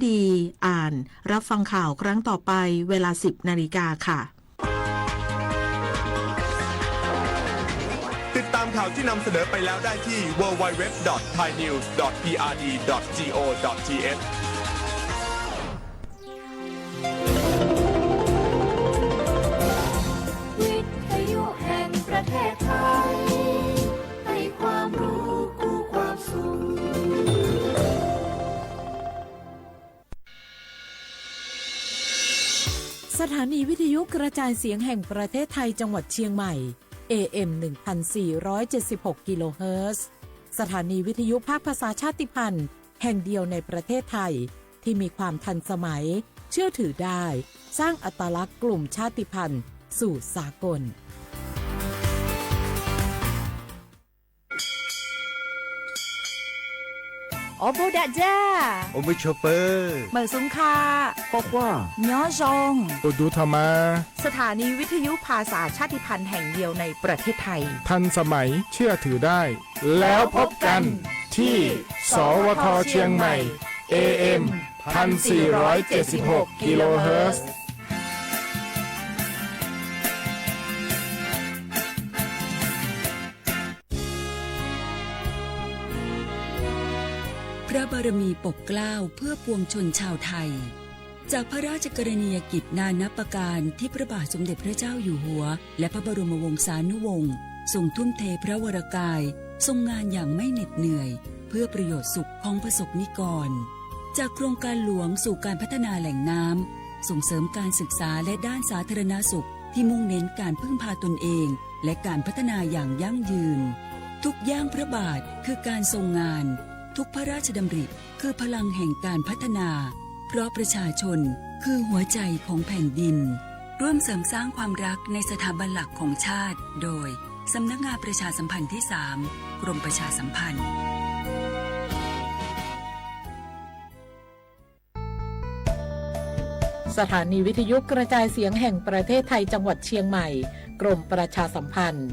ดี อ่าน รับฟังข่าวครั้งต่อไป เวลา สิบนาฬิกาค่ะ ติดตามข่าวที่นำเสนอไปแล้วได้ที่ ดับเบิลยู ดับเบิลยู ดับเบิลยู ดอท ไทยนิวส์ ดอท พีอาร์ดี ดอท จี โอ ดอท ที เอช วิทยุแห่งประเทศไทย ให้ความรู้คู่ความสุข สถานีวิทยุกระจายเสียงแห่งประเทศไทยจังหวัดเชียงใหม่ เอ เอ็ม หนึ่งพันสี่ร้อยเจ็ดสิบหก กิโลเฮิรตซ์ สถานีวิทยุภาคภาษาชาติพันธุ์แห่งเดียวในประเทศไทย ที่มีความทันสมัย เชื่อถือได้ สร้างอัตลักษณ์กลุ่มชาติพันธุ์สู่สากล အိၣ်ဘူးဒးဒၣ် အိၣ်မုာ်ဆိး မုာ်ဆူၣ်ခါ ကွၢ်ကွၢ် ညီယုၢ် အိၣ်ဒူထီၣ်မး สถานีวิทยุภาษาชาติพันธุ์แห่งเดียวในประเทศไทย ทันสมัย เชื่อถือได้ แล้วพบกันที่ สวท เชียงใหม่ เอ เอ็ม พันสี่ร้อยเจ็ดสิบหก กิโลเฮิรตซ์ พระบารมีปกเกล้าเพื่อปวงชนชาวไทย จากพระราชกรณียกิจนานับประการที่พระบาทสมเด็จพระเจ้าอยู่หัว และพระบรมวงศานุวงศ์ทรงทุ่มเทพระวรกาย ทรงงานอย่างไม่เหน็ดเหนื่อย เพื่อประโยชน์สุขของประสบนิกร จากโครงการหลวงสู่การพัฒนาแหล่งน้ำ ส่งเสริมการศึกษาและด้านสาธารณสุขที่มุ่งเน้นการพึ่งพาตนเอง และการพัฒนาอย่างยั่งยืน ทุกย่างพระบาทคือการทรงงาน ทุกพระราชดำริคือพลังแห่งการพัฒนา เพราะประชาชนคือหัวใจของแผ่นดิน ร่วมเสริมสร้างความรักในสถาบันหลักของชาติ โดย สำนักงานประชาสัมพันธ์ที่ สาม กรมประชาสัมพันธ์ สถานีวิทยุกระจายเสียงแห่งประเทศไทยจังหวัดเชียงใหม่ กรมประชาสัมพันธ์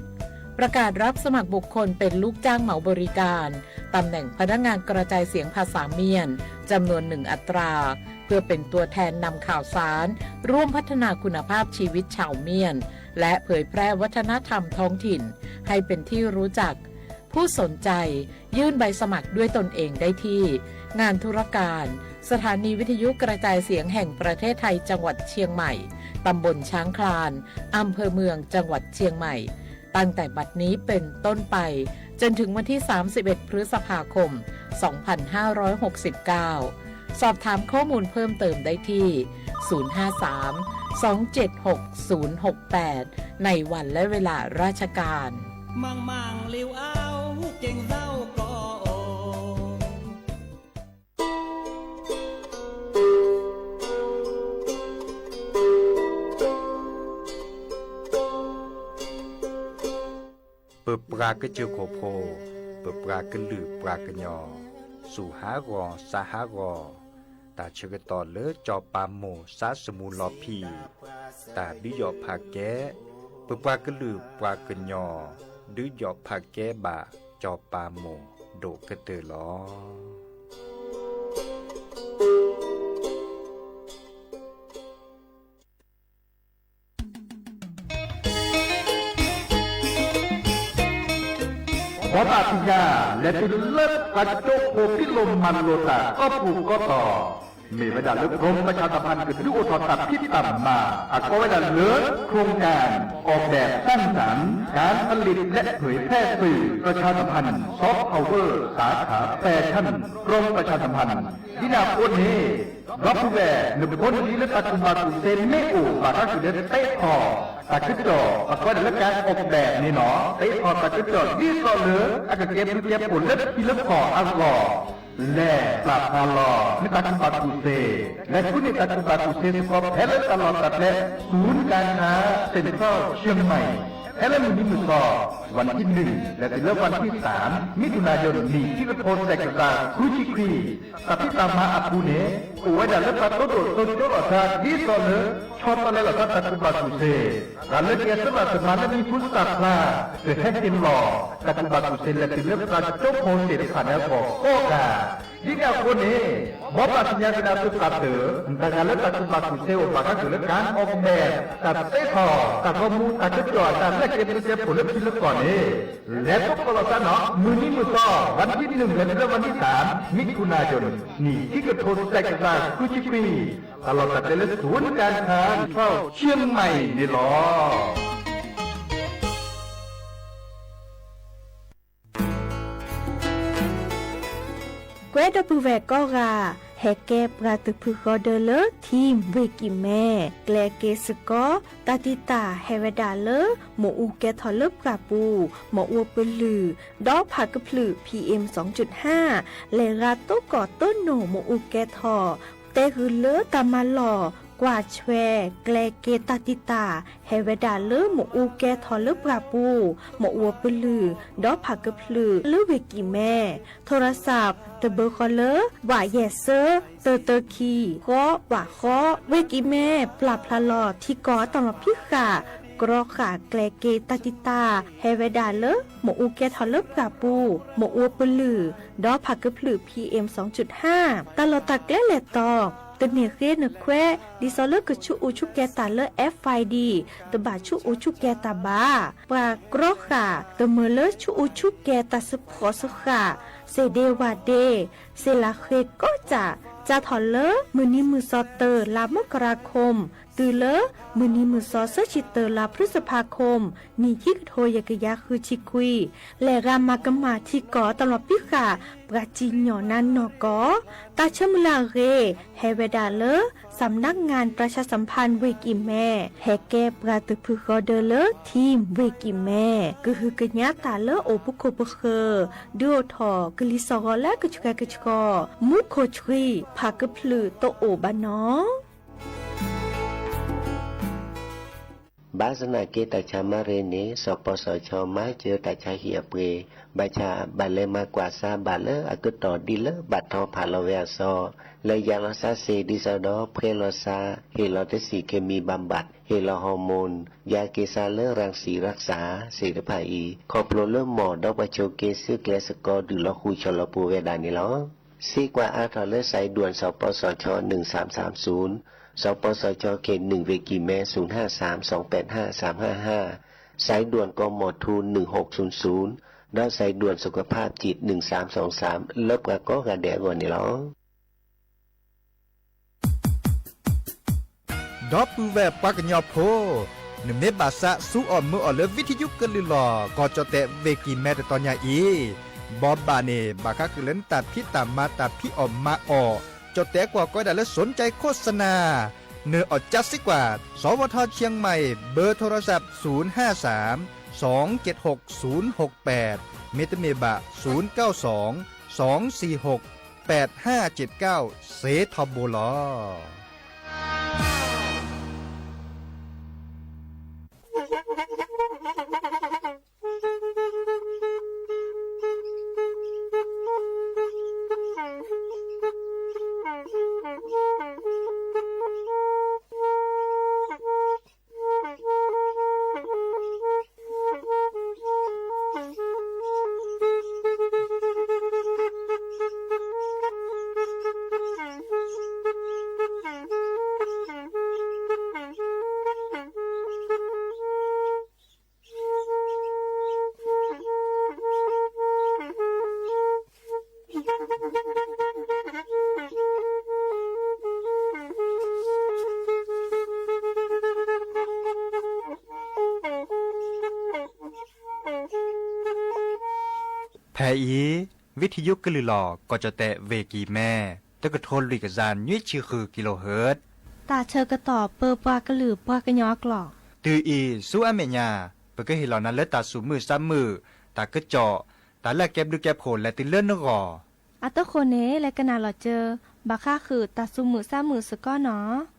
ประกาศรับสมัครบุคคลเป็นลูกจ้างเหมาบริการ ตำแหน่งพนักงานกระจายเสียงภาษาเมียน จำนวนหนึ่งอัตรา เพื่อเป็นตัวแทนนำข่าวสาร ร่วมพัฒนาคุณภาพชีวิตชาวเมียน และเผยแพร่วัฒนธรรมท้องถิ่น ให้เป็นที่รู้จัก ผู้สนใจยื่นใบสมัครด้วยตนเองได้ที่ งานธุรการ สถานีวิทยุกระจายเสียงแห่งประเทศไทยจังหวัดเชียงใหม่ ตำบลช้างคลาน อำเภอเมือง จังหวัดเชียงใหม่ ตั้งแต่บัดนี้เป็นต้นไป จนถึงวันที่ สามสิบเอ็ด พฤษภาคม สองพันห้าร้อยหกสิบเก้า สอบถามข้อมูลเพิ่มเติมได้ที่ ศูนย์ห้าสาม สองเจ็ดหก ศูนย์หกแปด ในวันและเวลาราชการ ပပှၤကစၢၢ်ခိၣ်ဖိ, ပပှၤကလုာ်ပှၤကညီ, စူၢ်ဟးဂီၤ စါဟးဂီၤ, တၢ်ဆၢကတီၢ်လၢစီၤပၤမိၢ်စါစမူလီၤဖံး, တၢ်ဒုးယီၣ်ဖးကဲ, ပပှၤကလုာ်ပှၤကညီ, ဒုးယီၣ်ဖးကဲဘၣ်စီၤပၤမိၢ်ဒိၣ်ကတၢၢ်လီၤ. ဘီတၢ်ထံၣ်ညါ လဲၤတုၤလၢပှၤကၠိဖိဖံးလိာ်မၤလိာ်တၢ်ကီၢ်ပူၤကီၢ်တီၤ, မ့ၢ်ဝဲဒၣ်လၢ กรมประชาสัมพันธ์ ကဒုးအိၣ်ထီၣ်တၢ်ဖံးတၢ်မၤ အကိးဝဲဒၣ်လၢ โครงการออกแบบสร้างสรรค์การผลิตและเผยแพร่สื่อประชาสัมพันธ์ ซอฟต์พาวเวอร์ สาขาแฟชั่น กรมประชาสัมพันธ์ ဒ်န့ၣ်အဃိန့ၣ် ဒီပုၢ်ဝဲၢ် နဖိနလံၤလၢတၢ်ကူၣ်ဘၣ်ကူၣ်သ့မ့ၢ်အိၣ် ဘၣ်တၢ်စူၢ်လၢသ့ထီၣ် တၢ်ကစီၣ် ပကိးဒၣ်လၢ การออกแบบ န့ၣ်လီၤ. သ့ထီၣ်တၢ်ကစီၣ် ဒ်သိးလၢ အကကဲဘျုးကဲဖှိၣ်လၢဟံၣ်လၢဃီအဂီၢ် လဲၤပာ်ဖျါလီၤ နတၢ်ကူၣ်ဘၣ်ကူၣ်သ့, လဲၤဃုန့ၢ်တၢ်ကူၣ်ဘၣ်ကူၣ်သ့စ့ၢ်ကီး ဖဲလၢတၢ်လီၢ်တၢ်ကျဲ ศูนย์การค้าเซ็นทรัลเชียงใหม่ ဖဲလၢမုၢ်နံၤမုၢ်သီ วันที่หนึ่ง လဲၤတုၤလၢวันที่สาม มิถุนายน နံၣ်ခံကထိ စဲးကရး ဃုဆံခွံ တၢ်ဖံးတၢ်မၤအပူၤန့ၣ် အိၣ်ဝဲဒၣ်လၢတၢ်ကတိၤဒိၣ်ကတိၤကၠိလီၤသး ဒ်သိးလၢ ဆီတလဲလီၤသးတၢ်ကူၣ်ဘၣ်ကူၣ်သ့, တၢ်လၢကဲစၢးဘၣ်တမၤလၢမံၤဟူသၣ်ဖျါ ကဟဲက့ၤလီၤ တၢ်ကူၣ်ဘၣ်ကူၣ်သ့လဲၤတုၤလၢပှၤကၠိဖိသ့ၣ်တဖၣ်န့ၣ်အဂီၢ်ကိးဂၤ ဒ်န့ၣ်အဃိန့ၣ်, မ်ပဘၣ်သ့ၣ်ညါကဒါသုသးတၢ်, တၢ်ဂၤလၢတၢ်ကူၣ်ဘၣ်ကူၣ်သ့အိၣ်ဘၣ်ဃးက့ၤလၢ ကၣ်အီၣ်မဲာ်, တၢ်သ့ထီၣ်, တၢ်ဂီၤမူ, တၢ်ကစီၣ်, တၢ်လၢကဲဘျုးကဲဖှိၣ်လၢခံလၢကီၢ်န့ၣ်, လဲၤသကိးလိာ်သးနီၣ်, မုၢ်နံၤမုၢ်သီ, ဝးနံၣ်နုၣ် လဲၤတုၤလၢဝးနံၣ်သၢ, မံးထူၣ်နၣ်ယိၤ, နံၣ်ခံကထိတကယၤဃုဆံခွံ, တၢ်လီၢ်တၢ်ကျဲလၢ ศูนย์การค้าเซ็นทรัลเชียงใหม่န့ၣ်လီၤ. ကွဲဒီပုၢ်ဝဲၢ်ကိးဂၤ, ဟဲကဲပှၤသုးဖုဃီဒၢလၢ ထံဝ့ၢ်ကံၢ်မဲ, ကျဲက့ၤစ့ၢ်ကီး, တၢ်တံာ်တာ်ဟဲဝဲဒၣ်လၢ မ့ၣ်အူကဲထီၣ်လၢပှၢ်ပူၤ, မ့ၣ်အူပလုၢ်, ဒီးဖးကဖျုး PM စူၤကၠုၣ်ဟါ, လဲၤရၤသကိးတိၢ်နီၣ်မ့ၣ်အူကဲထီၣ်, တဲဂုာ်လၢတၢ်မၤလီၢ်, ကွၢ်ဆွဲ, ကျဲက့ၤတၢ်တံာ်တာ် ဟဲဝဲဒၣ်လၢမ့ၣ်အူကဲထီၣ်လၢပှၢ်ပူၤ, မ့ၣ်အူပလုၢ်, ဒီးဖးကဖျုးလၢဝ့ၢ်ကံၢ်မဲ, ထိရစး တဘၢဃီလၢ ဝးယဲၢ်စၢ တၢတၢခံ ဃိးဝးဃိး, ဝ့ၢ်ကံၢ်မဲ ပျၢ်ဖျါလီၤထံကီၢ်တၢ်လီၢ်ဖံးဃာ်, ကြီဃာ်ကျဲက့ၤတၢ်တံာ်တာ် ဟဲဝဲဒၣ်လၢ မ့ၣ်အူကဲထီၣ်လၢပှၢ်ပူၤ, မ့ၣ်အူပလုၢ်, ဒီးဖးကဖျုး PM စူၤကၠုၣ်ဟါ, တၢ်လီၢ်တၢ်ကျဲလဲၤတီၤ, တန့ၢ်ဃ့နခွဲး, ဒ်သိးလၢကဆူးအူဆူၣ်ကဲၤတၢ်လၢ FID, တဘၣ်ဆူးအူဆူၣ်ကဲၤတၢ်ဘၣ်. ပှၤကြီဃာ် တမၢလၢဆူးအူဆူၣ်ကဲၤတၢ်စ့ၢ်ကီးစ့ၢ်ကီး, စ့ၣ်ဒ့ဝၣ်ဒ့, စ့ၣ်လးဃ့ကိးကၠၢ်, စးထီၣ်လၢမုၢ်နံၤမုၢ်သီတၢ လါမကရၤခိၣ်, တုၤလၢမုၢ်နံၤမုၢ်သီဆၢဆံတၢ လါဖျုစဖါခိၣ်, နံၣ်ခံကထိယဲၢ်ကယၤဃုဆံခွံ, လဲၤဂၤမၤကမၣ်ထံကီၢ်တၢ်လီၢ်ဖံးဃာ် ပှၤစံၣ်ညီၣ်နါနီၢ်ကီၢ်, တၢ်ဆၢမုၢ်လၢ်အဂ့ၢ် ဟဲဝဲဒၣ်လၢ စၣ်မနါငၣ်တြၤဆါစၣ်ဖၣ်ဝ့ၢ်ကံၢ်မဲ, ဟဲကဲပှၤသုးဖုဃီဒၢလၢထံဝ့ၢ်ကံၢ်မဲ, ကဟုကညးတၢ်လၢအိၣ်ဖှိၣ်ခိၣ်ပဃၢၤ, ဒုးအိၣ်ထီၣ်ကလံၤစှီၤဂီၤလၢကဆှဲကဆှီ, မူခိၣ်ဆှံ, ဖးကဖျုးတအိၣ်ဘၣ်နီၣ်. ဘၣ်ဆၣ်သနာ်က့ တၢ်ဆါမၤရ့န့ၣ် စီၤပီစီၤခၠီမၤစၢၤတၢ်ဆါဟံၣ်အပှ့ၤ, ဘၣ်ဆၣ်ဘၣ်လဲၤမၤကွၢ်စါဘၣ်လၢအကတီၢ်ဒ်လၢဘၣ်ထီၣ်ဖးလီၤဝဲအစီ, လၢယၤလီၤစါစ့ၢ် ဒ်သိးဒီး ဖှဲလီၤစါ, ဟ့ၣ်လီၤတဆံး เคมีบำบัด, ဟ့ၣ်လီၤ hormone, ယၤက့ၤစါလၢ รังสีรักษา စ့ၢ်တဖၣ်အံၤ, ခီဖျိလၢမီၢ်ဒီးပှၤဆိးက့ စုကျဲသကိး ဒုးလီၤဃုာ်ဆီၣ်လီၤပှီၤဝဲဒၣ်န့ၣ်လီၤ. စ့ကွၢ်အါထီၣ်လၢ สายด่วน စီၤပီစီၤခၠီ หนึ่งสามสามศูนย์, စီၤပီစီၤခၠီ เขตหนึ่ง ဝ့ၢ်ကံၢ်မဲ ศูนย์ห้าสาม สองแปดห้า สามห้าห้า, สายด่วน กมธ หนึ่งหกศูนย์ศูนย์, ဒီး สายด่วนสุขภาพจิต หนึ่งสามสองสาม လၢပှၤကိးဂၤဒဲးအဂီၢ်န့ၣ်လီၤ. ဒီပုၢ်ဝဲၢ်ပှၤကညီဖိ, နမ့ၢ်ဘၣ်ဆၣ်ဆူအီၣ်မုာ်အီၣ်လၢ ဝံထယုကလုၢ်လီၢ် ကီၢ်ကၠီၣ်တဲၣ်ဝ့ၢ်ကံၢ်မဲတတီၤညါအံၤ, ဘီဘၣ်န့ၣ် ဘၣ်ဃးဃုာ်လၢနတၢ်ဖံးတၢ်မၤတၢ်ဖံးအီၣ်မၤအီၣ်, ကၠီၣ်တဲၣ်ကွၢ်ကီးဝဲဒၣ်လၢ สนใจโฆษณา, နၢ်အီၣ်ကၠါစ့ကွၢ်, สวท เชียงใหม่, เบอร์โทรศัพท์ ศูนย์ห้าสามสองเจ็ดหกศูนย์หกแปด, မ့တမ့ၢ်ဘၣ် ศูนย์เก้าสองสองสี่หกแปดห้าเจ็ดเก้า စ့ထီဘိလီၤ. ဖဲအံၤ ဝံထယုကလုၢ်လီၢ် ကီၢ်ကၠီၣ်တဲၣ်ဝ့ၢ်ကံၢ်မဲ, တကထိလွံၢ်ကယၤနွံဆံဃု kilohertz, တၢ်ဆၢကတီၢ်ပၢပှၤကလုာ်ပှၤကညီအကျိာ်, တုၤအံၤဆူအမဲာ်ညါ, ပကဟ့ၣ်လီၤနၤလၢတၢ်သူၣ်မုာ်သးမုာ်, တၢ်ကစီၣ်, တၢ်လၢအကဲဘျုးကဲဖှိၣ်လဲၤတုၤလၢနဂီၢ်. အတဃိန့ၣ် လဲၤကနၣ်လီၤစၢၤ ဘၣ်ဃးဃုာ်တၢ်သူၣ်မုာ်သးမုာ်စ့ၢ်ကီးနီၣ်.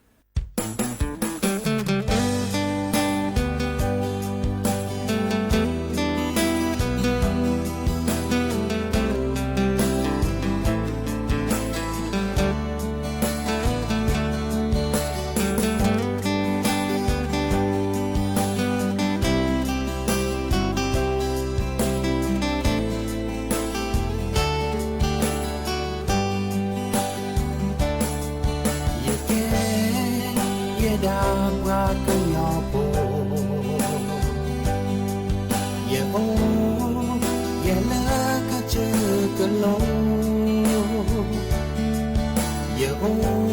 ဒၣ်ပှၤကညီဖိ, ယအိၣ်ယဲလၢကစၢၢ်ကလိ, ယအိၣ်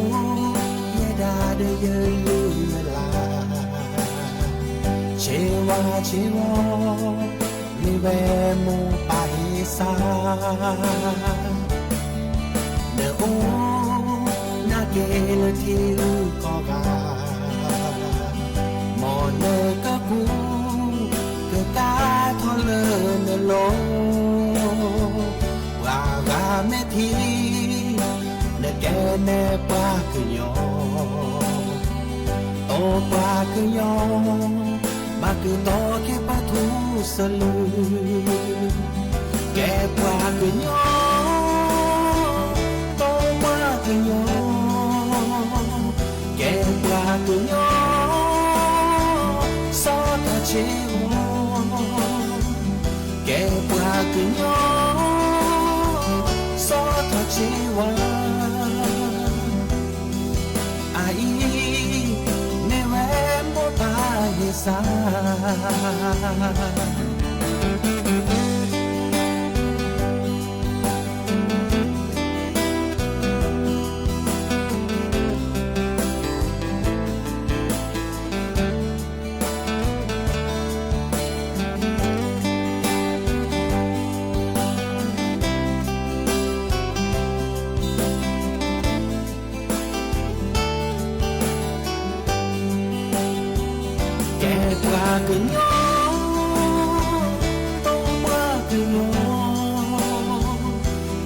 ယဲဒၣ်ဒီးယလုၢ်ယလၢ်, ဆ့ဝါဆ့ဝီ မ့ၢ်ဝဲမိၢ်ပၢ်ဟ့ၣ်စၢ်, နအိၣ်နၢ်က့ၤလၢထံဂုၤကီၢ်ဂၤ, မ်နကကူးကကါထီၣ်လၢနလိၤ, ပှၤဂၤမ့ၢ်ထံၣ် နကဲနဲၣ်ပှၤကညီ, တီပှၤကညီ ဘၣ်ကတီၤက့ၤပထူစလု, ကဲပှၤကညီ, တီပှၤကညီ, ကဲပှၤကညီ, စီၤထီၣ်ဆ့ဝါ, ကဲပှၤကညီ, စီၤထီၣ်ဆ့ဝါ, အအံၤ မ့ၢ်ဝဲမိၢ်ပၢ်ဟ့ၣ်စၢ်. ကဲပှၤကညီ, တီပှၤကညီ,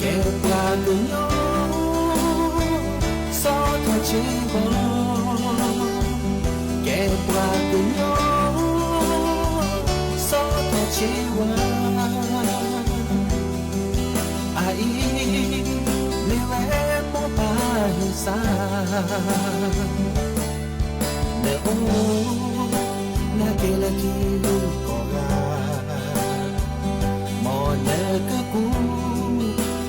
ကဲပှၤကညီ, စီၤထီၣ်ဆ့ဝါ, ကဲပှၤကညီ, စီၤထီၣ်ဆ့ဝါ, အအံၤ မ့ၢ်ဝဲမိၢ်ပၢ်ဟ့ၣ်စၢ်, နအိၣ်နၢ်က့ၤလၢထံဂုၤကီၢ်ဂၤ, မ်နကကူး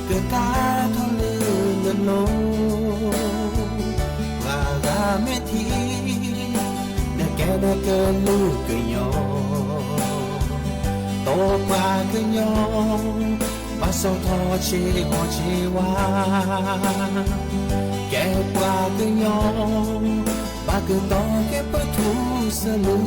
ကကါထီၣ်လၢနလိၤ, ပှၤဂၤမ့ၢ်ထံၣ် နကဲဒီးကလုာ်ကညီ, တီပှၤကညီ, ဘၣ်စီၤထီၣ်ဆ့ဝါဆ့ဝါ, ကဲပှၤကညီ, ဘၣ်ကတီၤက့ၤပထူစလု.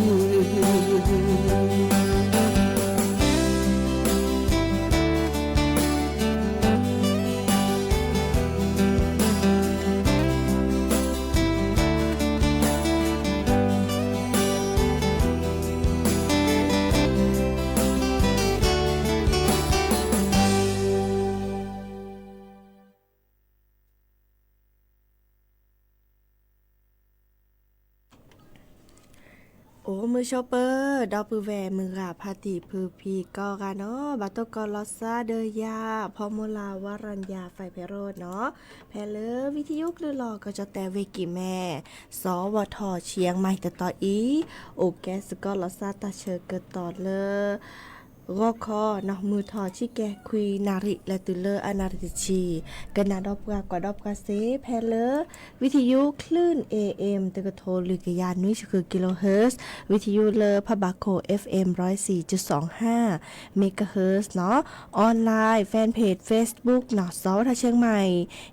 အိၣ်မုာ်ဆိးပၢၤ ဒီပုၢ်ဝဲၢ်မုၢ်ဂၤ ဖါတံၢ်ဖုဖံကိးဂၤနီၤ, ဘၣ်တၢ်ကိးလီၤစၢ်ဒီးယၤ ဖီမိၢ်လၢ် ဝါရံယၤ ဖဲဖဲရိၣ်နီၤ, ဖဲလၢ ဝံထယုၣ်ကလုၢ်လီၤကီၢ်ကၠီၣ်တဲၣ် ဝ့ၢ်ကံၣ်မဲၣ်, စီၤဝီၤထီၣ် ဆံၣ်မဲၣ် တတီၤအံၤ, အိၣ်ကဲစ့ၢ်ကီးလီၤစၢ်တၢ်ဆၢကတီၢ်လၢ ဂီၤခီနီၤ မုၢ်ထီၣ်ဆံကဲ ခွံနၣ်ရံၣ် လဲၤတုၤလၢအနၣ်ရံၣ်တဆံ, ကနၣ်ဒီးပှၤကွၢ်ဒီးပှၤစ့ၢ် ဖဲလၢ ဝံထယုၣ် คลื่น เอเอ็ม တကထိလွံၢ်ကယၤနွံဆံဃု kilohertz, ဝံထယုၣ်လၢဖးဘၣ်ခိၣ် เอฟเอ็ม ร้อยสี่จุดสองห้า megahertz နီၤ, online fan page Facebook နီၤ စီၤဝီၤထီၣ် เชียงใหม่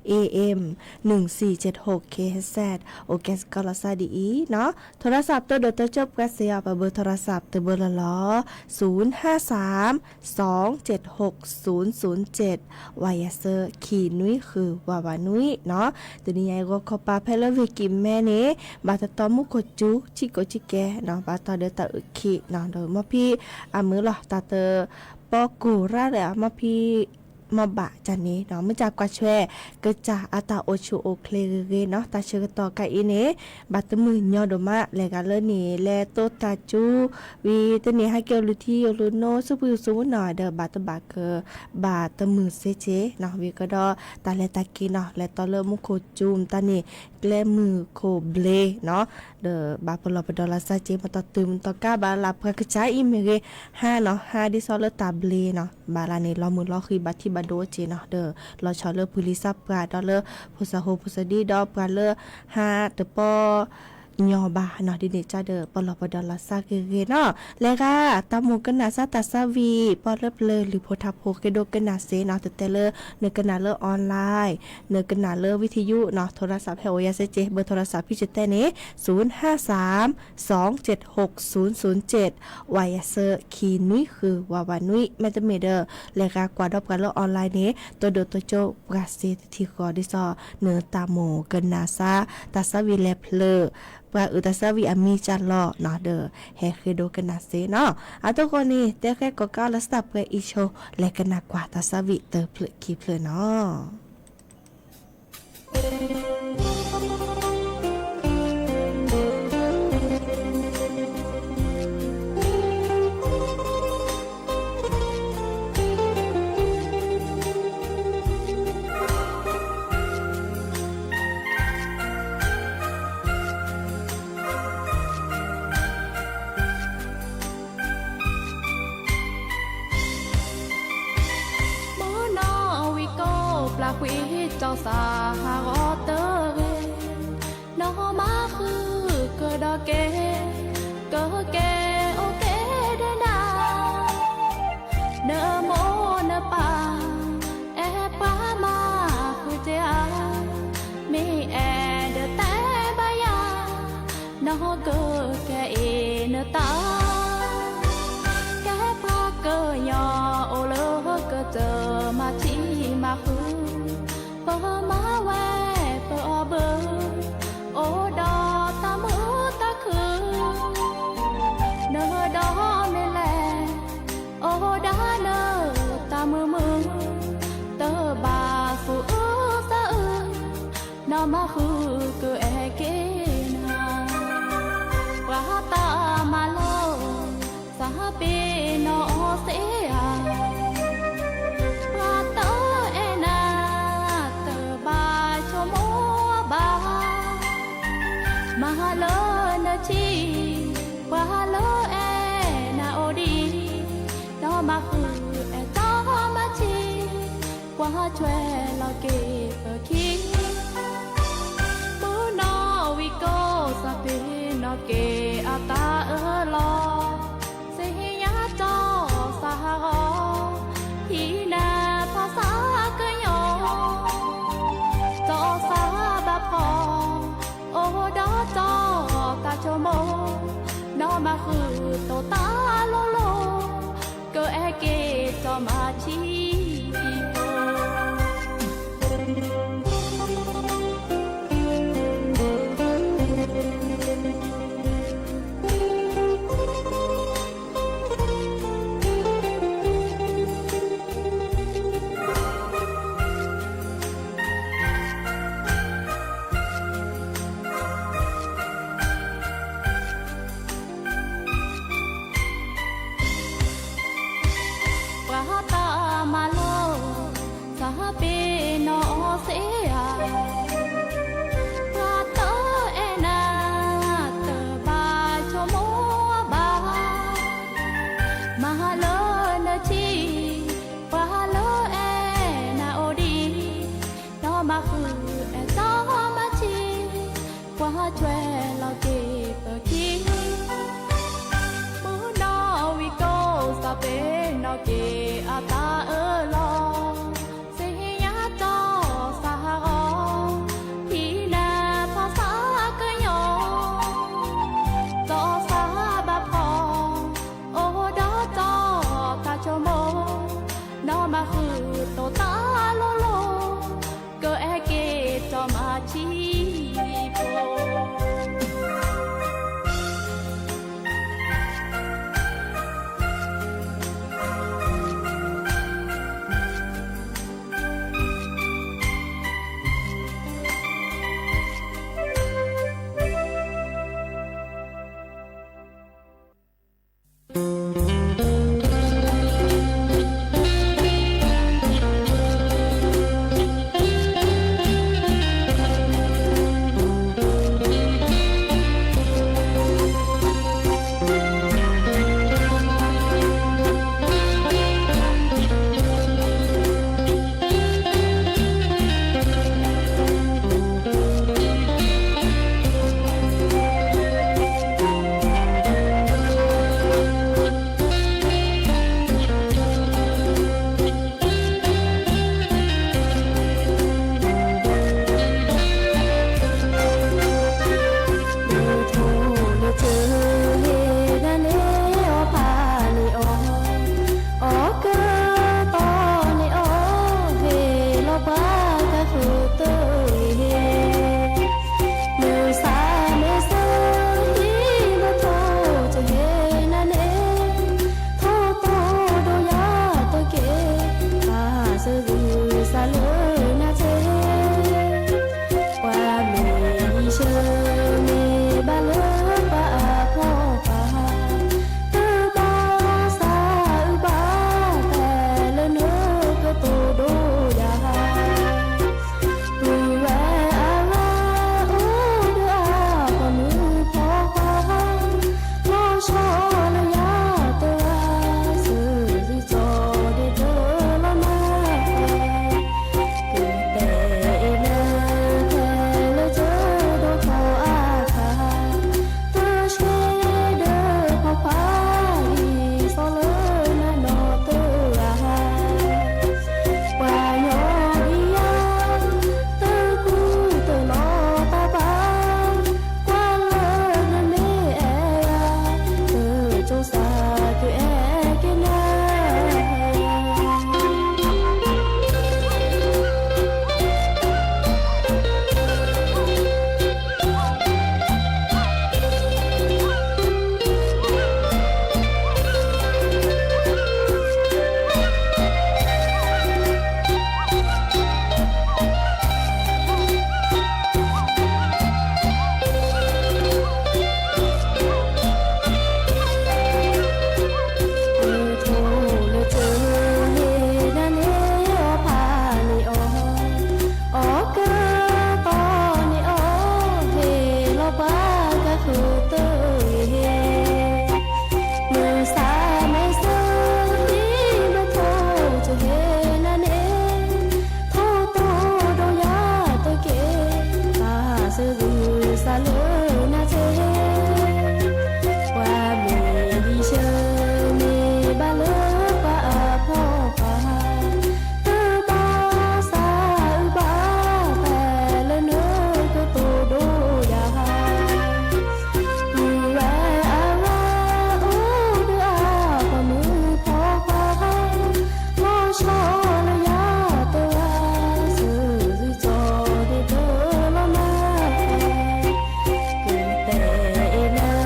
เอเอ็ม หนึ่งสี่เจ็ดหก เคเอชเซด အိၣ်ကဲစ့ၢ်ကီးလီၤစၢ်ဒ်အံၤနီၤ, โทรศัพท์ တၢ်ဒိးတၢ်ကၠိၣ်ပှၤစ့ၢ်အီၤ ပဘၢ โทรศัพท์ တဘၢလီၤလီၤ, ศูนย์ห้าสาม สองเจ็ดหก ศูนย์ศูนย์เจ็ด, ဝါယၤစၢၢ် ခံနွံဃု ဝးဝးနွံနီၤ, တနံၤညါအံၤ ဂီၤခီပၤ ဖဲလၢဝ့ၢ်ကံၣ်မဲၣ်န့ၣ် ဘၣ်တတီမူခိၣ်စူၤ ဆံးကိးဆံးကဲနီၤ, ဘၣ်တတီဒီးတၢ်အုၣ်ခ့နီၤ, ဒီးမီၢ်ဖံအမုာ်လီၤ တၢ်တ ပီကိၢ်ရၣ်ဒီး မီၢ်ဖံ မီၢ်ဘၣ်ကၢ်န့ၣ်နီၤ, မ့ၢ်ကၢ်ကွၢ်ဆွဲ ကစၢ်အတၢ်အိၣ်ဆူၣ်အိၣ်ချ့ဂ့ၤဂ့ၤနီၤ, တၢ်ဆၢကတီၢ်ခါအံၤန့ၣ် ဘၣ်တမုာ်ညီဒိၣ်မး လဲၤဂၤလၢန့ၣ် လဲၤတိတၢ်စူၤ, ဝံၤတန့ၢ်ဟဲက့ၤအိၣ်လုၢ်ထံအိၣ်လုၢ်နိ ဆူၣ်ပှံၤဆူၣ်မုၢ်နီၤဒီး ဘၣ်တဘၣ်က ဘၣ်တမုာ်စ့ၢ်ကီးနီၤ, ဝံၤကဒီး တၢ်လဲၤတၢ်က့ၤနီၤ လဲၤတီလၢမူခိၣ်စူၤမတၤန့ၣ် ကျဲမုၢ်ခိၣ်ဘျ့နီၤ, ဒီးဘၣ်ပလီၢ်ပဒီလီၤစၢ်က့ၤ မတီၢ်တုၤမတီၢ်ကါ ဘၣ်လၢပှၤကစၢ်အံၤမ့ၢ်ဂ့ၤ ဟါနီၤ, ဟါဒ်သိးလၢတၢ်ဘျ့နီၤ, ဘၣ်လၢန့ၣ် လီၤမုၢ်လီၤဃံၤ ဘၣ်ထံၣ်ဘၣ်ဒိက့ၤနီၤ, ဒီးလီၤဆီလၢပူၤလံၤစၢ်ပှၤဒီးလၢ ဖိစၢ်ဟိဖိစၢ်ဒံဒီးပှၤလၢ ဟါတပီ ညီဘၣ်နီၤ, ဒ်န့ၣ်ကဒီး ပလီၢ်ပဒီလီၤစၢ်ဂ့ၤဂ့ၤနီၤ. လဲၤဂၤ တၢ်မိၣ်ကနၣ်စၢ်တၢ်သၢဝံၣ် ပှၤလၢပျၢၤလုၢ်ဖိထါဖိ ဃ့ဒိကနၣ်စ့နီၤ, တတဲလၢ နကနၣ်လၢ online, နကနၣ်လၢ ဝံထယုနီၤ, ထိရစးဖဲအိၣ်ယၤစ့ၢ်ကီး, ဘၢၣ်ထိရစးဖဲကတဲန့ၣ် ศูนย์ห้าสาม สองเจ็ดหกศูนย์ศูนย์เจ็ด, ဝၤယၤဆၢခံနွံဃု ဝးဝးနွံ, မ့တမ့ၢ်ဒီး လဲၤဂၤကွၢ်ဒီးပှၤလၢ online န့ၣ် တိဒိၣ်တိကၠိပှၤစ့တထံဃီ, ဒ်သိးနတၢ်မိၣ်ကနၣ်စၢ် တၢ်သၢဝံၣ်လဲၤဖျၢၣ် ပှၤအုၣ်တၢ်သၢဝံၣ်အမံၤကၢ်လီၤနီၤ, ဒီးဟဲဃ့ဒိကနၣ်စ့နီၤ. အဒိဃိန့ၣ် တဲဃဲကိးကးလၢ စတၢ်ပှဲၤအံၤဆိ လဲၤကနၣ်ကွၢ်တၢ်သၢဝံၣ်တဖျၢၣ်ခံဖျၢၣ်နီၤ. မုၢ်နီၢ်ဝံကိးပျၢ်ကွံာ်စီၤစၢ်ဟးဂီၤတဂ့ၤ, နီၢ်မၤဃုာ်ကဒီးက့ၤ, ကက့ၤအိၣ်က့ၤဒီးနၤ, နမိၢ်နပၢ် အဲၣ်ပှၤမၤဃုာ်က့ၤဧါ, မ့ၢ်အဲၣ်ဒီးတဲဘၣ်ယၤ, နီၢ်ကကဲအံၤနတၢ်, ကဲပှၤကညီအိၣ်လၢကတၢၢ်မၤထံမၤဃုာ်, ပမၤဝဲပအီၣ်ဘၢ, အိၣ်ဒီးတၢ်မုာ်တၢ်ခုၣ်, နဒီးမ့ၢ်လဲၣ် အိၣ်ဒၣ်လၢတၢ်မုာ်မုာ်, တဘၣ်သူၣ်အုးသးအုး, နီၢ်မၤဃုာ်ကအဲၣ်က့ၤနၤ, ပှၤတၢ်မၤလိ သးပ့ၤနီၣ်စ့ဧါ, ပှၤတအဲၣ်နၤ တဘၣ်ဆိကမိၣ်ဘၣ်, မၤလၢနထံၣ် ပှၤလၢအဲၣ်နၤအိၣ်ဒံး, နီၢ်မၤဃုာ်အဲၣ်တီမၤထံ, ကွၢ်ထွဲလီၤက့ၤပခံ, မုၢ်နီၢ်ဝံကိးစၢ်ပ့ၤနီၣ်က့ၤအတၢ်အၢၣ်လီၤ, စ့ဟ့ၣ်ညါစီၤစၢ်ဟးဂီၤ, ဟံးနၤဖီစၢ်ကညီ, စီၤစၢ်ဘၣ်ဖီၣ် အိၣ်ဒီးစီၤတၢ်ဆိကမိၣ်, နီၢ်မၤဃုာ်တိာ်တၢ်လိၤလိၤ, ကအဲၣ်က့ၤစီၤမၤထံဖိ ပှၤတၢ်မၤလိ သးပ့ၤနီၣ်စ့ဧါ, ပှၤတအဲၣ်နၤ တဘၣ်ဆိကမိၣ်ဘၣ်, မၤလၢနထံၣ် ပှၤလၢအဲၣ်နၤအိၣ်ဒံး, နီၢ်မၤဃုာ်အဲၣ်တီမၤထံ, ကွၢ်ထွဲလီၤက့ၤပခံ, မုၢ်နီၢ်ဝံကိးစၢ်ပ့ၤနီၣ်က့ၤအတၢ်အၢၣ်လီၤ, စ့ဟ့ၣ်ညါစီၤစၢ်ဟးဂီၤ, ဟံးနၤဖီစၢ်ကညီ, စီၤစၢ်ဘၣ်ဖီၣ် အိၣ်ဒီးစီၤတၢ်ဆိကမိၣ်, နီၢ်မၤဃုာ်တိာ်တၢ်လိၤလိၤ, ကအဲၣ်က့ၤစီၤမၤထံဖိ လၢနၤစ့ၢ်, ပှၤမ့ၢ်ယံၤဆၢန့ၣ် ဘၣ်လၢပှၤအဖီၣ်ပှၤ, တဘၣ်သးအုးဘၣ်ပှၤ လၢနကသိၣ်ဒိၣ်ယၤ, ပုၢ်ဝဲၢ်အဂၤအိၣ်ဒုးအါ ပှၤမုၣ်ဖီၣ်ပှၤ လီၤဆီလၢယၤတဂၤ, စၢၤစုကၠီဒ့တလီၤမး, ကတဲအ့ၣ်နၤ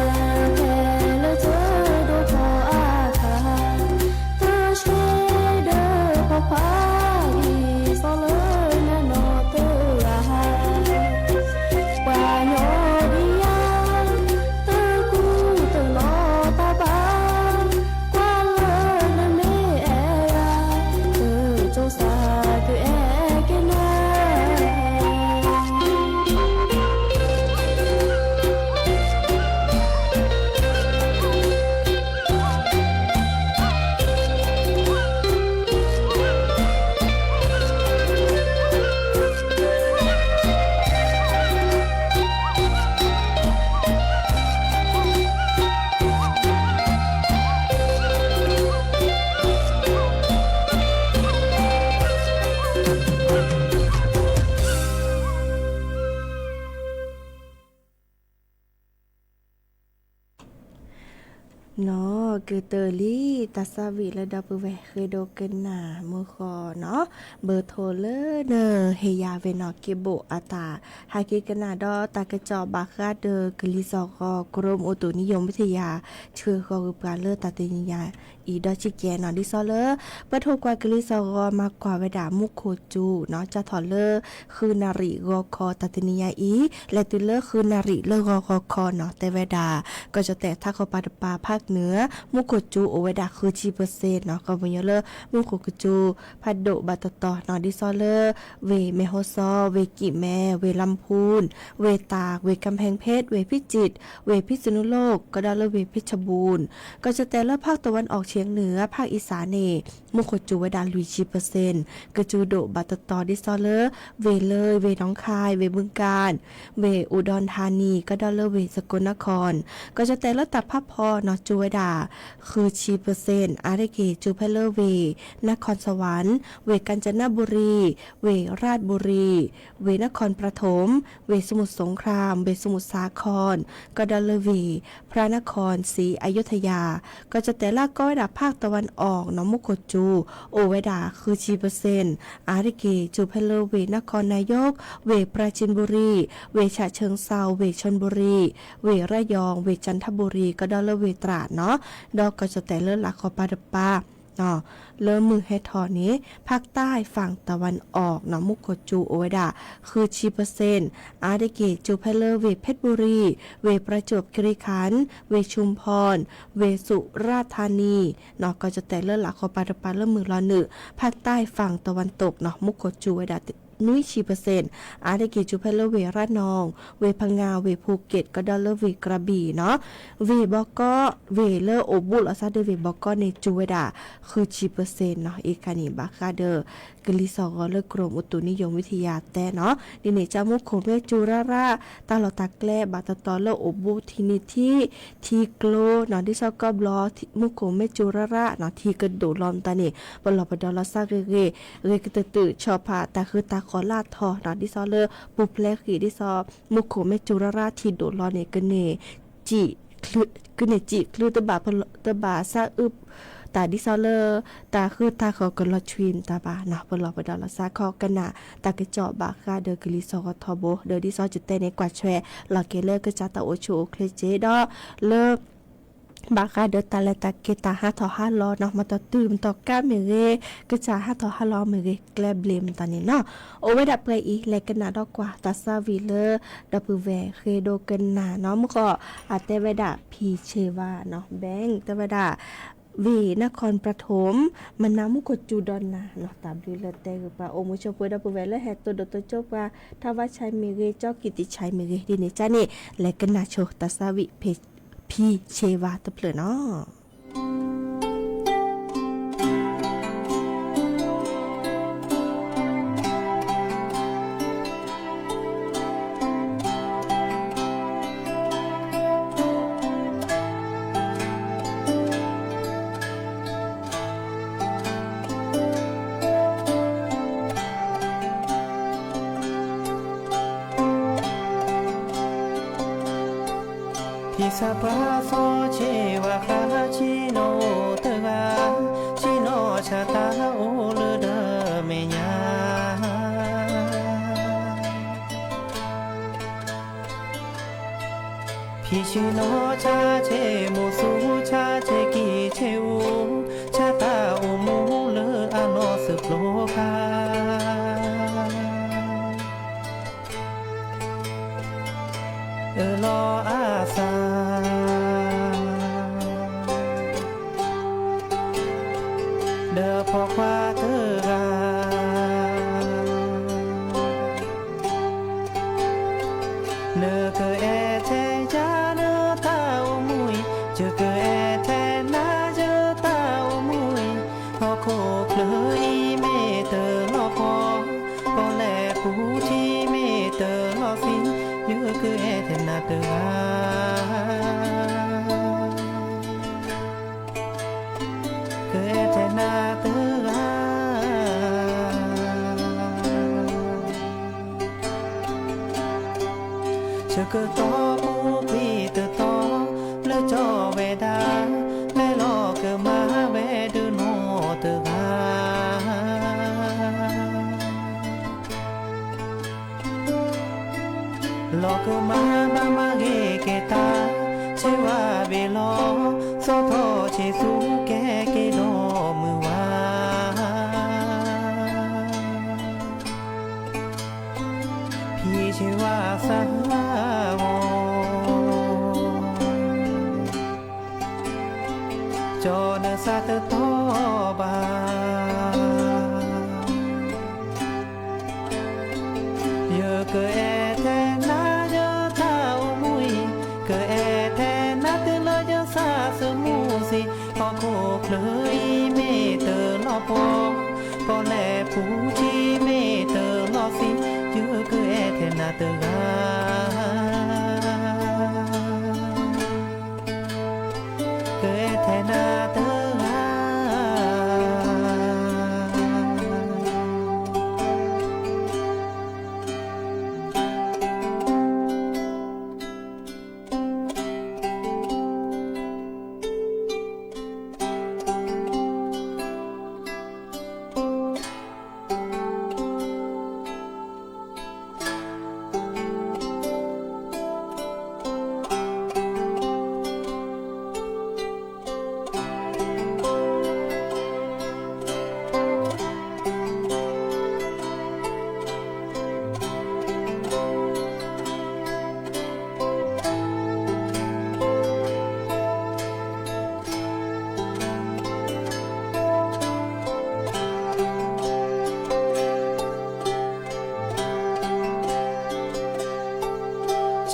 ဖဲလၢကၠိဒိၣ်ထီၣ်အခါ, တဆှဲဒီးပိာ်ခွါ ဒ်သိးလၢနနီၢ်တဂၤ ပှၤညီဒ်ယၤ တကူတလီၤတၢ်ဘၣ်, ကွၢ်လၢနမ့ၢ်အဲၣ်ယၤ, တကၠိစၢ်ကအဲၣ်က့ၤနၤ. နီၢ်ကတၢၢ်လံ တၢ်သးဝံၣ်လၢဒီပုၢ်ဝဲၢ်ဃ့ဒိးကနၣ်မုၢ်ဃီနီၤ, ဘၢၣ်ထိၣ်လၢနဟ့ၣ်ယၤဝဲနီၤ က့ဘိၣ်အတၢ်ဟဲက့ၤကနၣ်ဒီးတၢ်ကစီၣ်ဘၣ်ဃးဒီးကလံၤစိးဂီၤ ကရူၢ်မုၢ်အူတူၣ်နံယိၤမံၤထံယၤ ဆှၢဃီၤဂုာ်ပှၤလၢတၢ်တနံၤညါအံၤဒီးစ့ၢ်ကီးနီၤ, ဒ်သိးလၢ ပထိၣ်ကွၢ်ကလံၤစိးဂီၤမၤကွၢ်ဝဲဒၣ်မူခိၣ်စူၤနီၤ စးထီၣ်လၢ ဃုနၣ်ရံၣ်ဂီၤခီတၢ်တနံၤညါအံၤ လဲၤတုၤလၢဃုနၣ်ရံၣ်လၢဂီၤဂီၤခီနီၤ တဲဝဲဒၣ် ကီၢ်ကၠီၣ်တဲၣ်ထးခီပၤတပၤဖးကနၢၤ မူခိၣ်စူၤအိၣ်ဝဲဒၣ်ဃုဆံပၢၢ်စ့ၣ်နီၤ, ကီၢ်ပယီၤလၢ မူခိၣ်ကစူၤဖးဒိၣ်ဘၣ်တတီၤနီၤ ဒ်သိးလၢ ဝ့ၢ်မဲၢ်ဟီၣ်စီ ဝ့ၢ်ကံၣ်မဲ ဝ့ၢ်လါမူၢ် ဝ့ၢ်တၢ် ဝ့ၢ်ကၣ်ဖဲၣ်ဖ့ၣ် ဝ့ၢ်ဖံၣ်စံၣ် ဝ့ၢ်ဖံၣ်စနူလိၣ် ကဒီးလၢဝ့ၢ်ဖ့ၣ်ဆၣ်ဘူၣ် ကီၢ်ကၠီၣ်တဲၣ်လၢဖးတဝၣ်အီၣ်ဆံးနုာ် ဖးအံၣ်စၢ်န့ၣ် မူခိၣ်စူၤဝဲဒၣ်လွံၢ်ဆံပၢၢ်စ့ၣ် ကစူၤဒိၣ်ဘၣ်တတီၤဒ်သိးလၢ ဝ့ၢ်လၢ ဝ့ၢ်နီၢ်ခၢၣ် ဝ့ၢ်ဘုကၣ် ဝ့ၢ်အူဒီၣ်ထါနံၤ ကဒီးလၢဝ့ၢ်စကိးနၢ်ခီၣ် ကီၢ်ကၠီၣ်တဲၣ်လၢတၢ်ဖးဖီနီၤ စူၤဝဲဒၣ် ဃုဆံပၢၢ်စ့ၣ် အါတက့ၢ် စူၤဖဲလၢဝ့ၢ် နၢ်ခီၣ်စဝၣ် ဝ့ၢ်ကၣ်စနဘူရံၤ ဝ့ၢ်ရၣ်ဘူရံၤ ဝ့ၢ်နၢ်ခီၣ်ပြထူမ် ဝ့ၢ်စမူၣ်စူၣ်ခရၣ် ဝ့ၢ်စမူၣ်စၢ်ခီၣ် ကဒီးလၢဝ့ၢ် ဖြၣ်နၢ်ခီၣ် စံအယုထယၤ ကီၢ်ကၠီၣ်တဲၣ်လၢကီဝဲဒၣ်ဖးတဝၣ်အီၣ်နီၤ မူခိၣ်စူၤ အိၣ်ဝဲဒၣ်ဃုဆံပၢၢ်စ့ၣ် အါတက့ၢ် စူၤဖဲလၢဝ့ၢ်နၢ်ခီၣ်နၢ်ယိၣ် ဝ့ၢ်ပြၣ်စ့ၣ်ဘူရံၤ ဝ့ၢ်ဆၣ်ဆၢၣ်စီၤ ဝ့ၢ်ဆၣ်ဘူရံၤ ဝ့ၢ်ရၣ်ယီၤ ဝ့ၢ်ကၠၣ်ထဘူရံၤ ကဒီးလၢဝ့ၢ်တြၢ်နီၤ ဒီးကီၢ်ကၠီၣ်တဲၣ်လၢလၤကီၢ်ပၤတပၤ လၢမုၢ်ဟဲထီၣ်န့ၣ် ဖးတၢ်ဖးတဝၣ်အီၣ်နီၤ မူခိၣ်စူၤအိၣ်ဝဲဒၣ် ဃုဆံပၢၢ်စ့ၣ် အါတက့ၢ် စူၤဖဲလၢဝ့ၢ်ဖ့ၣ်ဘူရံၤ ဝ့ၢ်ပြၣ်စူးကရံၣ်ခၣ် ဝ့ၢ်ဆူၣ်ဖီၣ် ဝ့ၢ်စူၤရၣ်ထါနံၤ နီၤ ကီၢ်ကၠီၣ်တဲၣ်လၢလၤကီၢ်ပၤတပၤလၢမုၢ်လီၤနုာ် ဖးတၢ်ဖးတဝၣ်တိၢ်နီၤ မူခိၣ်စူၤဝဲဒၣ် နွံဆံပၢၢ်စ့ၣ် အါတက့ၢ် စူၤဖဲလၢဝ့ၢ်ရၣ်နီၤ ဝ့ၢ်ဖငါ ဝ့ၢ်ဖူက့း ကဒီးလၢဝ့ၢ်ကရၤဘံၣ်နီၤ ဝ့ၢ်ဘီကီ ဝ့ၢ်လၢအိၣ်ဘူးလီၤသးဒီးဝ့ၢ်ဘီကီန့ၣ် စူၤဝဲဒၣ် ဃုဆံပၢၢ်စ့ၣ်နီၤ အံၤခါန့ၣ် ဘၣ်ဃးဒီး ကလံၤစိးဂီၤလၢကရူၢ်မုၢ်တူၢ်နံယိၤဝံထံယၤတဲနီၤ ဒ်န့ၣ် ကၢ်မူခိၣ်မ့ၢ်စူၤရၣ်ရၣ် တၢ်လီၢ်တၢ်ကျဲဘၣ်တတီၤလၢအိၣ်ဘူးထံနံၤထံ ထံကျိနီၤ ဒ်သိးကီၢ်ဘျီ မူခိၣ်မ့ၢ်စူၤရၣ်ရၣ်နီၤ ထံကဒိၣ်လီၤမတၤန့ၣ် ပလီၢ်ပဒီလီၤသးဂ့ၤဂ့ၤ ဂ့ၤကတၢၢ်တၢၢ် ဆီၣ်ဖးတၢ်ဃုတၢ်ဃီၤလၢအထီနီၤ ဒ်သိးလၢပူၤဖျဲးဃံး ဒ်သိး မူခိၣ်မ့ၢ်စူၤရၣ်ရၣ်ထံဒိၣ်လီၤန့ၣ် ကန့ၢ် ကန့ၢ်စံၣ်ချုးတဘၣ် တဘၣ်သးအုး တၢ်ဒ်သိးလၢ တၢ်ဃုတၢ်ဃီၤကလီၤဆွံမတၤဘၣ်နီၤ ပလီၢ်ပဒီလီၤသးခီကနၣ် တၢ်ကစီၣ်ဘၣ်ဃးဒီးကလံၤစိးဂီၤထီဘိ ဒီးဒ်သိးကတဲန့ၣ် ကွၢ်ဆွဲလီၤက့ၤလၢကစၢ်တၢ်အိၣ်ဆူၣ်အိၣ်ချ့စ့ၢ်ဒီး လၢ ဘၣ်ဃးဒီးတၢ်လဲၤတၢ်က့ၤတၢ်ဟးထီၣ်ဟးလီၤနီၤ မ့ၢ်တတုၤမ့ၢ်တကးမ့ၢ်ဂ့ၤ ကစၢ်ဟးထီၣ်ဟးလီၤမ့ၢ်ဂ့ၤ ကျဲဘျ့မတၤန့ၣ်နီၤ အိၣ်ဝဲဒၣ်ပှဲၤအံၤ လဲၤကနၣ်ဒီးကွၢ် တၢ်သးဝံၣ်လၢ ဒီပုၢ်ဝဲၢ်ဃ့ဒိးကနၣ်နီၤ မုၢ်ဃီ အတဲဝဲဒၣ် ဖံဆ့ဝါနီၤ ဘဲၣ် တဲဝဲဒၣ် ဝ့ၢ်နၢ်ခီၣ်ပြထူမ် မနၤမူခိၣ်စူၤဒီးနၤနီၤ တၢ်ဘျုးလၢတဲဂ့ၤပှၤ အိၣ်မူဆိးပှဲၤဒီပုၢ်ဝဲၢ်လၢဟဲတိၢ်ဒိၣ်တိၢ်ဆိပှၤ ထါဝါဆဲးမ့ၢ်ဂ့ၤ ကၠီကံၣ်တံၣ်ဆဲးမ့ၢ်ဂ့ၤ ဒ်န့ၣ်ကၢ်န့ၣ် လဲၤကနၣ်ဆိတၢ်သးဝံၣ် ဖံဆ့ဝါတဖျၢၣ်နီၤ. ဖံစၢ်ပှၢ်စီၤဆ့ဝါဃၣ် ဆ့ၣ်နီၤအိၣ်တဂၤ, ဆ့ၣ်နီၤဆါတၢ်အိၣ်လၢဒီမဲာ်ညါ. ဖံဆ့ၣ်နီၤဆါဆ့မိၢ်သူ ဆါဆ့ကံၢ်ဆ့အူ, ဆါတၢ်အိၣ်မူလၢအနီၢ်စၢဖျိခါ အၢၣ်လီၤအသး ဒီးပိာ်ခွါတဂၤ, နကအဲၣ်ထဲယၤလၢတၢ်အိၣ်မူအံၤ, ယကအဲၣ်ထဲနၤယတၢ်အိၣ်မူအံၤ, ဟီၣ်ခိၣ်ချၢအံၤမ့ၢ်တလီၤပှီၢ်, ပီၣ်လဲၣ်ပူၤထံမ့ၢ်တလီၤဆံး, ယကအဲၣ်ထဲနၤတဂၤ ကအဲၣ်ထဲနၤတဂၤ, ဆၢကတီၢ်ပူၤကွံာ်တတီၤ, လၢကၠီဝဲဒၣ်, လဲၤလီၤကမၤဝဲဒၣ်နီၢ်တဂၤ လီၤကမၤဘၣ်မၤဂ့ၤက့ၤတၢ်, ဆ့ဝါဘ့ၣ်လီၤ, စီၤထီၣ်ဆ့သူကဲက့ၤဒီးမုၢ်ဝါ ဖံဆ့ဝါစၢ်ဂီၤ, ကၠီနစၢ်တတီၤဘၣ် ယကအဲၣ်ထဲနၤယတၢ်အိၣ်မူအံၤ, ကအဲၣ်ထဲနၤတုၤလၢယစၢ်သမူစံး, ဟီၣ်ခိၣ်ချၢအံၤမ့ၢ်တလီၤပှီၢ်, ပီၣ်လဲၣ်ပူၤထံမ့ၢ်တလီၤဆံး, ယကအဲၣ်ထဲနၤတဂၤ ကအဲၣ်ထဲနၤတဂၤ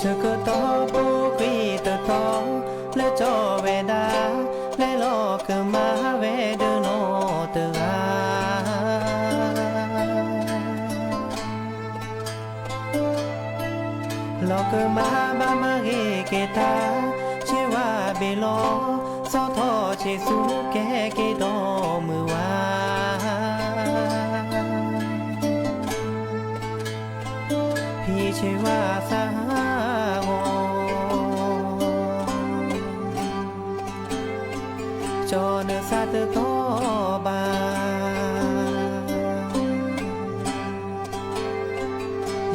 ဆၢကတီၢ်ပူၤကွံာ်တတီၤ, လၢကၠီဝဲဒၣ်, လဲၤလီၤကမၤဝဲဒၣ်နီၢ်တဂၤ လီၤကမၤဘၣ်မၤဂ့ၤက့ၤတၢ်, ဆ့ဝါဘ့ၣ်လီၤ, စီၤထီၣ်ဆ့သူကဲက့ၤဒီးမုၢ်ဝါ ဖံဆ့ဝါစၢ်ဂီၤ, ကၠီနစၢ်တတီၤဘၣ်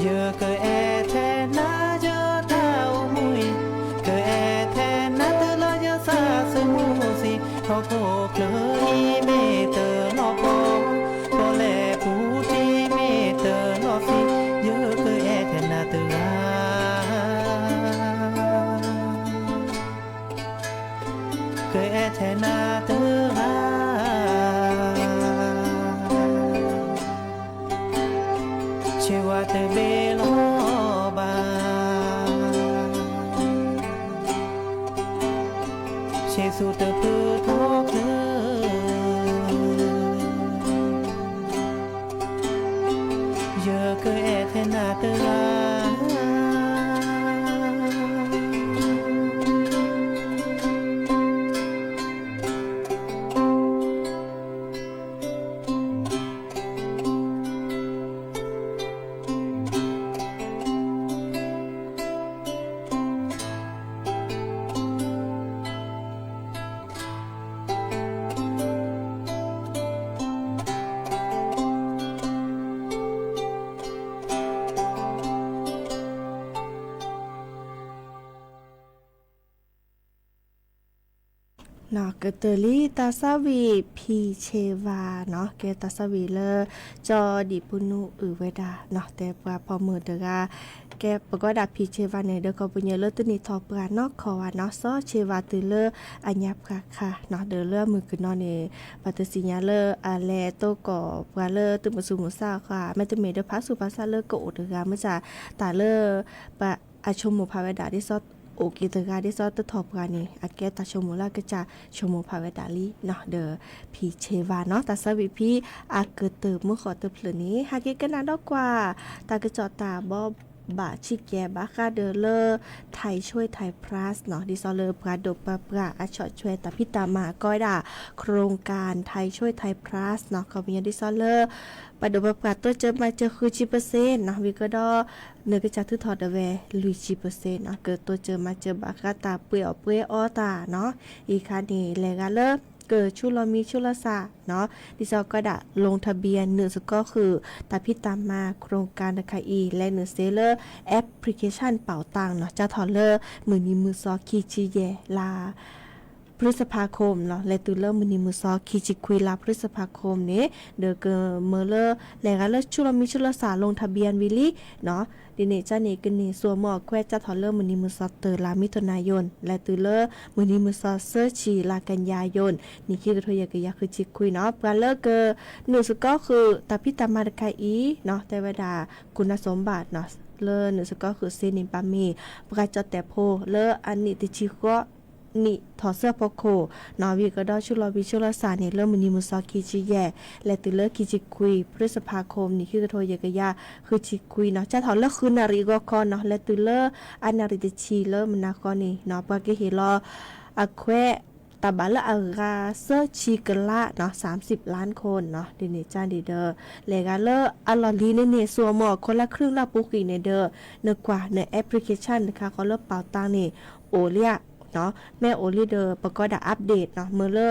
ယကအဲၣ်ထဲနၤယတၢ်အိၣ်မူအံၤ, ကအဲၣ်ထဲနၤတုၤလၢယစၢ်သမူစံး, ဟီၣ်ခိၣ်ချၢအံၤမ့ၢ်တလီၤပှီၢ်, ပီၣ်လဲၣ်ပူၤထံမ့ၢ်တလီၤဆံး, ယကအဲၣ်ထဲနၤတဂၤ ကအဲၣ်ထဲနၤတဂၤ ဆ့ဝါတဘ့ၣ်လီၤဘၣ်, ဆ့သူတဖုထီၣ်ချုး, ယကအဲၣ်ထဲနၤတဂၤ ကတၢၢ်လံ တၢ်သးဝံၣ်ဖံးဆ့ဝါနီၤ, ကဲတၢ်သးဝံၣ်လၢ ကၠီဒံၣ်ပူနူအုၣ်ဝဲဒၣ်နီၤ, တဲပှၤဖီမုၢ်တဂၤ ကဲပကီဒၣ်ဖံးဆ့ဝါန့ၣ် ဒီးခီပညီလၢတန့ၢ်ထီၣ်ပှၤနီၢ်ခီၣ်ဝဲနီၤ, စီဆ့ဝါတုၤလၢအညါပှၤခါနီၤ, ဒီးလၢအမုၢ်ကနီၤန့ၣ် ပှၤတသ့ၣ်ညါလၢအလဲၤတိကိးပှၤလၢတၢ်မုာ်ဆူၣ်မုာ်သးဃၣ်, မ့တမ့ၢ်ဒီးဖးဆူၣ်ဖးဆါလၢကအိၣ်တဂၤ မ့ၢ်စ့ၢ်တၢ်လၢ ပှၤအဆိကမိၣ်ဖးဝဲဒၣ် ဒ်သိးအိၣ်က့ၤတဂၤ ဒ်သိးတထီၣ်ပှၤန့ၣ် အကဲတၢ်ဆိကမိၣ်လၢအကစၢ်ဆိကမိၣ်ဖးဝဲဒၣ်လံနီၤ, ဒီးဖံးဆ့ဝါနီၤ, တၢ်သးဝံၣ်ဖံးအကတၢၢ်မုၢ်ဃီတဖျၢၣ်န့ၣ် ဟဲက့ၤကနၣ်ဒီးကွၢ် တၢ်ကစီၣ်တၢ်ဘီဘၣ်ဆံးကဲဘၣ်ဃးဒီးလၢ ไทยช่วยไทยพลัสနီၤ, ဒ်သိးလၢပှၤဒိၣ်ပှၤပှၢ်အဆီၣ်ထွဲတၢ်ဖံးတၢ်မၤကိးဝဲဒၣ် โครงการไทยช่วยไทยพลัสနီၤ, ခီပညီဒ်သိးလၢ ပှၤဒိၣ်ပှၤပှၢ်တိစၢၤမၤစၢၤဃုဆံပၢၣ်စ့ၣ်နီၤ, ဝံၤကဒီး နကစၢ်ထုးထီၣ်ဒၣ်ဝဲလွံၢ်ဆံပၢၣ်စ့ၣ်နီၤ, ကတိစၢၤမၤစၢၤဘၣ်ဃးတၢ်ပှ့ၤအီၣ်ပှ့ၤအီတၢ်နီၤ, အံၤခါန့ၣ် လဲၤဂၤလၢ ကဆူၣ်လီၤမံဆူၣ်လီၤစှၤနီၤ, ဒ်သိးကိးဒၣ် ลงทะเบียน နုာ်သကိးဃုာ် တၢ်ဖံးတၢ်မၤ โครงการတခါအံၤ လဲၤနုာ်စ့လၢ application เป๋าตังနီၤ, စးထီၣ်လၢ မုၢ်နံၤမုၢ်သီခံဆံယဲၢ်လါ พฤษภาคมနီၤ, လဲၤတုၤလၢမုၢ်နံၤမုၢ်သီခံဆံခွံလါ พฤษภาคมန့ၣ် ဒီးကမၢလၢ လဲၤဂၤလၢဆူၣ်လီၤမံဆူၣ်လီၤစှၤ ลงทะเบียนဝံၤလံနီၤ, ဒ်န့ၣ်ကန့ၣ် ကန့ၢ်စိာ်မီၢ်အခွဲး စးထီၣ်လၢမုၢ်နံၤမုၢ်သီတၢ်လါ มิถุนายน လဲၤတုၤလၢမုၢ်နံၤမုၢ်သီသၢဆံလါ กันยายน နံၣ်ခံကထိယဲၢ်ကယၤဃုဆံခွံနီၤ, ပှၤလၢကနုာ်သကိးဃုာ် တၢ်ဖံးတၢ်မၤတခါအံၤနီၤ, တဲဝဲဒၣ် คุณสมบัติနီၤ, လၢနုာ်သကိးဃုာ်စ့န့ၣ် ဘၣ်မ့ၢ် ပှၤကၠီၣ်တဲၣ်ဖိလၢအနံၣ်တဆံဃိး နံၣ်ထီၣ်ဆၢဖီခိၣ်နီၤ, ဝံၤကဒီးဆူၣ်လီၤမံဆူၣ်လီၤစှၤန့ၣ် လၢမုၢ်နံၤမုၢ်သီခံဆံယဲၢ် လဲၤတုၤလၢခံဆံခွံ พฤษภาคม နံၣ်ခံကထိယဲၢ်ကယၤဃုဆံခွံနီၤ, စးထီၣ်လၢဃုနၣ်ရံၣ်ဂီၤခီနီၤ, လဲၤတုၤလၢအနၣ်ရံၣ်တဆံလၢမုၢ်နၤဃီန့ၣ်နီၤ, ပှၤကဟ့ၣ်လီၤအခွဲး တၢ်ဘၣ်လၢအဂၤသၢဆံကလးနီၤ, สามสิบล้านคนနီၤ, ဒ်န့ၣ်ကန့ၣ်ဒီး လဲၤဂၤလၢအလီၢ်လံၤန့ၣ်န့ၣ် စိာ်မီၢ်အခွဲးလၢ ครึ่งလၢအပူၤကွံာ်န့ၣ်ဒီး နကွၢ်န application တခါဃီလၢ เป๋าตังန့ၣ် အိၣ်လံဧါနီၤ, မ့ၢ်အိၣ်လံဒီး ပကိးဒၣ် updateနီၤ, မ့ၢ်လၢ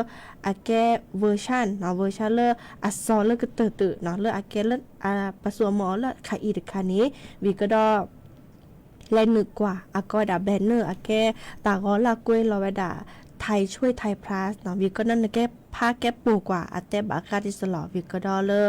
အကဲ versionနီၤ, version လၢအစီၤလၢကတၢၢ်တၢၢ်နီၤ, လၢအကဲလၢ ပစိာ်မီၢ်အီၤလၢခါအံၤတခါန့ၣ် ဝံၤကဒီး လဲၤနုာ်ကွၢ် အကိးဝဲဒၣ် banner အကဲတၢ်ဂီၤလၢအကွဲးလီၤဝဲဒၣ် ไทยช่วยไทยพลัสနီၤ, ဝံၤကဒီးနကဲဖးကဲပိာ်ကွၢ် အတဲဘၣ်ဃးဒ်သိးလီၤ, ဝံၤကဒီးလၢ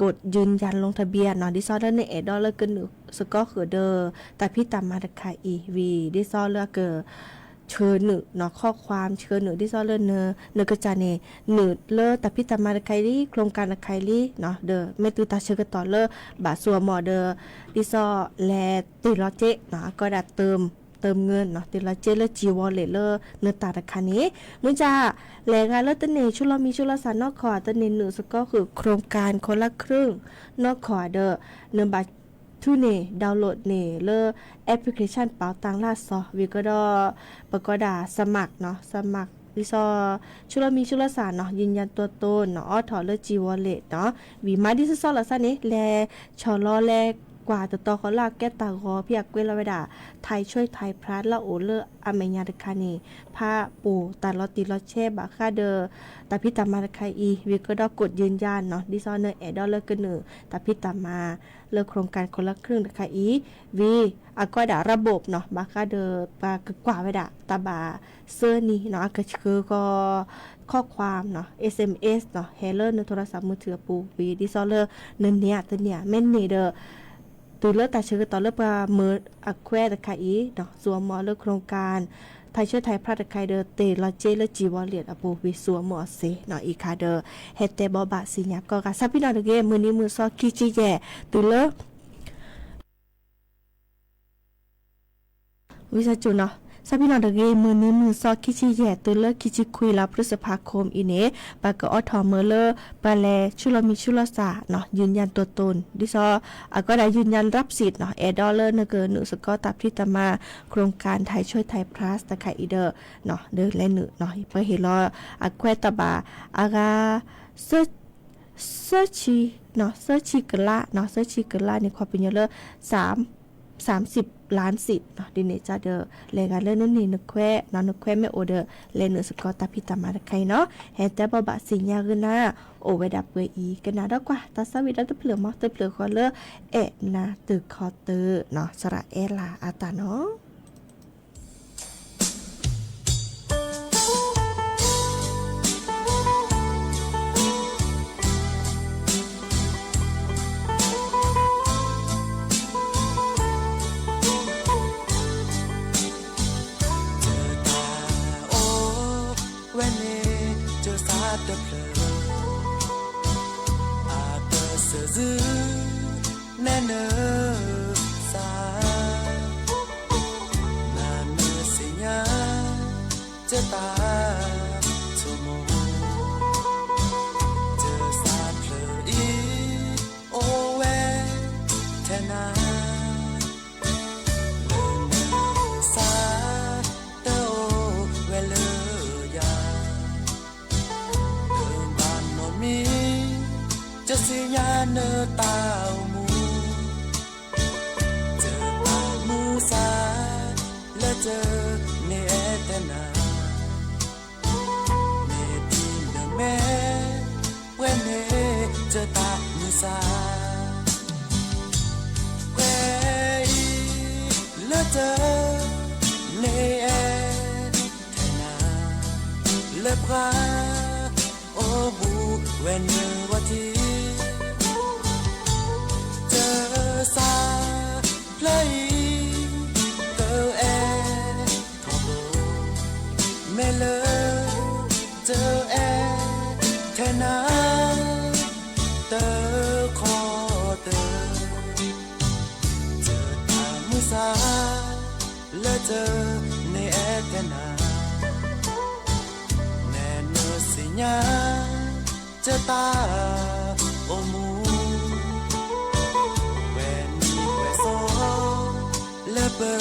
กดยืนยันลงทะเบียนနီၤ, ဒ်သိးလၢနအဲၣ်ဒိးလၢကနုာ်သကိးဃုာ်ဒီး တၢ်ဖံးတၢ်မၤတခါအံၤ ဝံၤဒ်သိးလၢအက ဆှၢနုာ်နီၤ, ခီခွါဆှၢနုာ် ဒ်သိးလၢ နကစၢ်န့ၣ် နုာ်လၢတၢ်ဖံးတၢ်မၤတခါအံၤလံ, โครงการတခါအံၤလံနီၤ, ဒီးမ့ၢ်တုၤတၢ်ဆၢကတီၢ်လၢ ဘၣ်စိာ်မီၢ်ဒီး ဒ်သိးလဲၤတ့ၢ်လီၤစ့နီၤ, အကိးဒၣ် เติม เติมเงินနီၤ, တ့ၢ်လီၤစ့လၢ G Wallet လၢနတၢ်တခါန့ၣ် မ့ၢ်က လဲၤဂၤလၢတန့ၢ်ဆူၣ်လီၤမံဆူၣ်လီၤစှၤနီၢ်ခီၣ် တန့ၢ်နုာ်သကိးဃုာ် โครงการคนละครึ่งနီၢ်ခီၣ်ဒီး နဘၣ် ထုးန့ၢ် downloadန့ၢ်လၢ application เป๋าตังလၢအစီၤ ဝံၤကဒီး ပကိးဒၣ် สมัครနီၤ, สมัคร ဒ်သိး ဆူၣ်လီၤမံဆူၣ်လီၤစှၤနီၤ, ยืนยันตัวตนနီၤ, အိးထီၣ်လၢ G Walletနီၤ, ဝံၤမၤဒ်သိးသိးလီၤစၢ်န့ၣ် လဲၤဆီၣ်လီၤလဲၤကွၢ်တတီၤဃီလၢအကဲတၢ်ဂီၤဖဲအကွဲးလီၤဝဲဒၣ် ไทยช่วยไทยพลัสလၢအအိၣ်လၢအမဲာ်ညါတခါန့ၣ် ဖးပိာ်တၢ်လီၤတံၢ်လီၤဆဲးဘၣ်ဃးဒီး တၢ်ဖံးတၢ်မၤတခါအံၤ ဝံၤကဒီး กดยืนยันနီၤ, ဒ်သိးနအဲၣ်ဒိးလၢကနုာ် တၢ်ဖံးတၢ်မၤလၢ โครงการคนละครึ่งတခါအံၤ ဝံၤအကိးဒၣ် ระบบနီၤ, ဘၣ်ဃးဒီးပှၤကကွၢ်ဝဲဒၣ် တၢ်ဘၣ်စၢနံၤနီၤ, အကဆှၢဃီ ข้อความနီၤ, S M Sနီၤ, ဟဲလၢန โทรศัพท์มือถือအပူၤဝံၤ ဒ်သိးလၢနန့ၢ်ဧါတန့ၢ်ဧါ, မ့ၢ်န့ၢ်ဒီး တုၤလၢတၢ်ဆၢကတီၢ်လၢပှၤမၢအခွဲးတခါအံၤနီၤ, စိာ်မီၢ်လၢ โครงการไทยช่วยไทยพลัสတခါအံၤဒီး တ့ၢ်လီၤစ့လၢ G Walletအပူၤဝံၤစိာ်မီၢ်အီၤစ့နီၤ, အံၤခါဒီး ဟဲတဲဘိးဘၣ်စံၣ်ညါကိးဂၤ ဆၣ်ဖံနီၣ်တဂ့ၤ, မုၢ်နံၤမုၢ်သီခံဆံယဲၢ် တုၤလၢ ဝံသးစူၤနီၤ, ဆၣ်ဖံနီၣ်တဂ့ၤ, မုၢ်နံၤမုၢ်သီခံဆံယဲၢ် တုၤလၢခံဆံခွံလါ พฤษภาคมအံၤန့ၣ် ပှၤကအိးထီၣ်မၢလၢ ပှၤလဲၤဆူၣ်လီၤမံဆူၣ်လီၤစှၤနီၤ, ยืนยันตัวตน ဒ်သိး အကိးဒၣ် ยืนยันรับสิทธิ์နီၤ, အဲၣ်ဒိးလၢနကနုာ်သကိးတၢ်ဖံးတၢ်မၤ โครงการไทยช่วยไทยพลัสတခါအံၤဒီး ဒီးလဲၤနုာ်နီၤ, ပှၤဟ့ၣ်လီၤအခွဲးတၢ်ဘၣ်အဂၤ သၢဆံ, သၢဆံကလးနီၤ, သၢဆံကလးန့ၣ် ခီပညီလၢ สาม, สามสิบล้านสิทธิ์နီၤ, ဒ်န့ၣ်ကဒီး လဲၤဂၤလၢနန့ၢ်နခွဲးနီၤ, နခွဲးမ့ၢ်အိၣ်ဒီး လဲၤနုာ်သကိးတၢ်ဖံးတၢ်မၤတခါအံၤနီၤ, ဟဲတဲဘိးဘၣ်စံၣ်ညါဂ့ၤနၤ, အိၣ်ဝဲဒၣ်ပှဲၤအံၤ ကနၣ်ဒီးကွၢ် တၢ်သးဝံၣ်ဒီတဖျၢၣ်မး တဖျၢၣ်ဃီလၢ အဲၣ်နၤတုၤခီတၢၤနီၤ, စရၤအဲလးအတၢ်နီၤ. တဖျၢၣ် အတစၢၢ်စု နဲနစၢ် နနစံညါ တၢ်ဆိကမိၣ် တၢ်စၢ်ဖျၢၣ်အံၤ အိၣ်ဝဲထဲနၤ လၢနစၢ် တအိၣ်ဝဲလၢယၤ တဘၣ်နီတမံၤ တသ့ၣ်ညါနတၢ်အိၣ်မူ တၢ်မုၢ်ဆါ လၢတၢ်န့ၣ်အဲၣ်တဲနၤ မ့ၢ်ဒ်နမဲာ် ပှဲၤန့ၢ်တၢ်မုၢ်ဆါ ပှဲၤအံၤ လၢတၢ်န့ၣ်အဲၣ်တဲနၤ လၢပှၤ အိၣ်ဘူးဝဲနဂီၢ်ထံး တၢ်စၢ်ဖျၢၣ်အံၤ ကအဲၣ်ထီၣ်ဘိ မ့ၢ်လၢ တၢ်အဲၣ်ထဲနၤ တခီတၢ် တၢ်မုၢ်ဆါ လၢတၢ်န့ၣ်အဲၣ်တဲနၤ နဲနစံညါ တၢ်တၢ်အိၣ်မူ ပှဲၤနံၤပှဲၤသီ လၢပတၢ်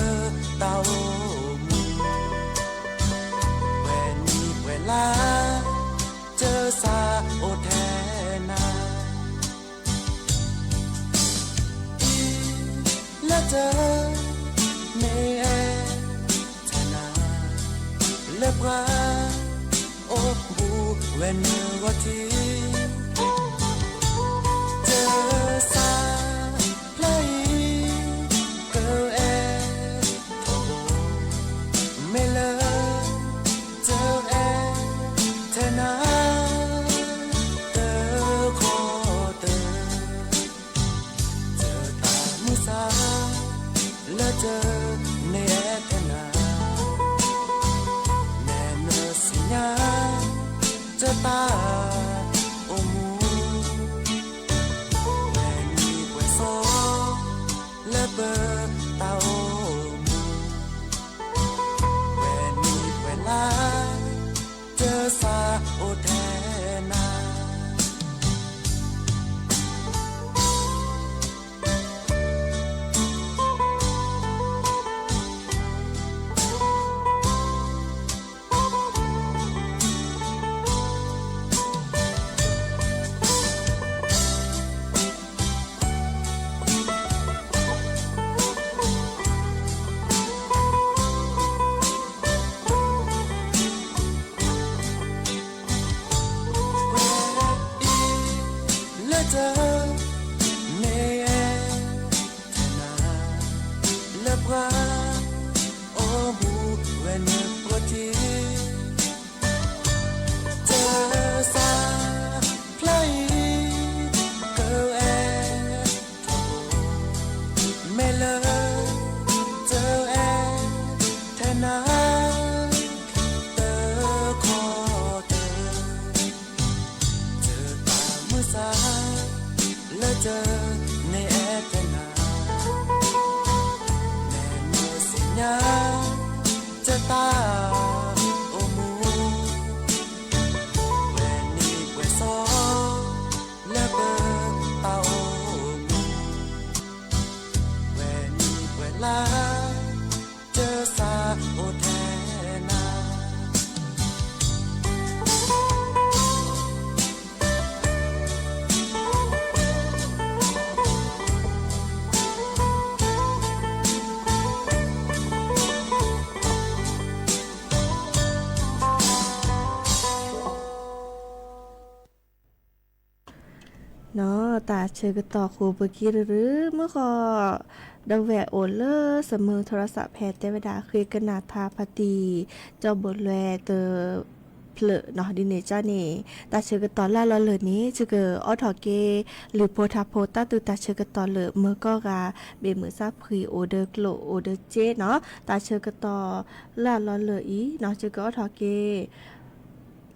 အိၣ်မူ ပှဲၤနံၤပှဲၤလါ တၢ်စၢ်အိၣ်ထဲနၤ အံၤ လၢတၢ်န့ၣ်အဲၣ်တဲနၤ လၢပှၤ အိၣ်ဘူးဝဲနဂီၢ်ထံး တၢ်စၢ်ဖျၢၣ်အံၤ ကအဲၣ်ထီၣ်ဘိ မ့ၢ်လၢ တၢ်အဲၣ်ထဲနၤ တၢ်ခီတၢ် တၢ်တၢ်မုၢ်ဆါ လၢတၢ်န့ၣ်အဲၣ်တဲနၤ နဲနစံညါ တၢ်တၢ်အိၣ်မူ ပှဲၤနံၤပှဲၤသီ လၢပတၢ်အိၣ်မူ ပှဲၤနံၤပှဲၤလါ တၢ်စၢ်အိၣ်ထဲနၤ အံၤ လၢတၢ်န့ၣ်အဲၣ်တဲနၤ လၢပှၤ အိၣ်ဘူးဝဲနဂီၢ်ထံး တၢ်စၢ်ဖျၢၣ်အံၤ ကအဲၣ်ထီၣ်ဘိ မ့ၢ်လၢ တၢ်အဲၣ်ထဲနၤ တၢ်ခီတၢ် တၢ်တၢ်မုၢ်ဆါ လၢတၢ်န့ၣ်အဲၣ်တဲနၤ နဲနစံညါ တၢ်တၢ်အိၣ်မူ ပှဲၤနံၤပှဲၤသီ လၢပတၢ်အိၣ်မူ ပှဲၤနံၤပှဲၤလါ တၢ်စၢ်အိၣ်ထဲနၤ နီၢ် တၢ်ဆၢကတီၢ်ဃိပက့ၤရုရု မုၢ်ဃီ ဒီးဝဲအိၣ်လၢ စမု ထရၣ်စၣ်ဖဲ တဲဝဲဒၣ် ဃ့ကနၣ်ထါဖါတံၢ် ကၠီဘိလွဲတဖျၢၣ်နီၢ် ဒ်န့ၣ်ကၠီန့ၣ် တၢ်ဆၢကတီၢ်လၢလီၤလၢာ်န့ၣ် ယကအိးထီၣ်က့ၤ လုၢ်ဖိထါဖိ တၢ်သူၣ်တၢ်ဆၢကတီၢ်လၢ မုၢ်ကီၢ်ဂၤ ဘ့ၣ်မုၢ်ဆါဖှံ အိၣ်ဒီးကျိၣ်အိၣ်ဒီးစ့နီၢ် တၢ်ဆၢကတီၢ်လၢလီၤလၢာ်အံၤနီၢ် ယကအိးထီၣ်က့ၤ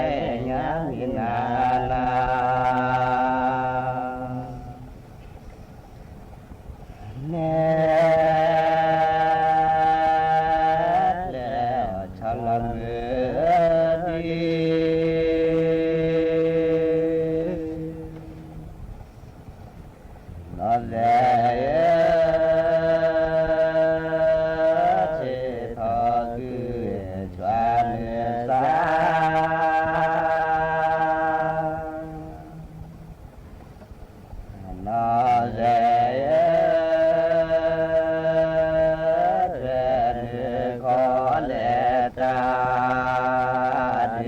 အဝဲဒၣ်အံၤညါမ့ၢ်နၤနၤ နဲ လဲၤအီၣ်ဆီလီၤမုၢ်ဒံး နီၢ်သဲးဧၢ, ဆ့ၣ်ထီၣ်ကုၢ် ဆှၢနုာ်စၢ် နီၢ်သဲးဧၢ, ဆှၢနုာ်ခီ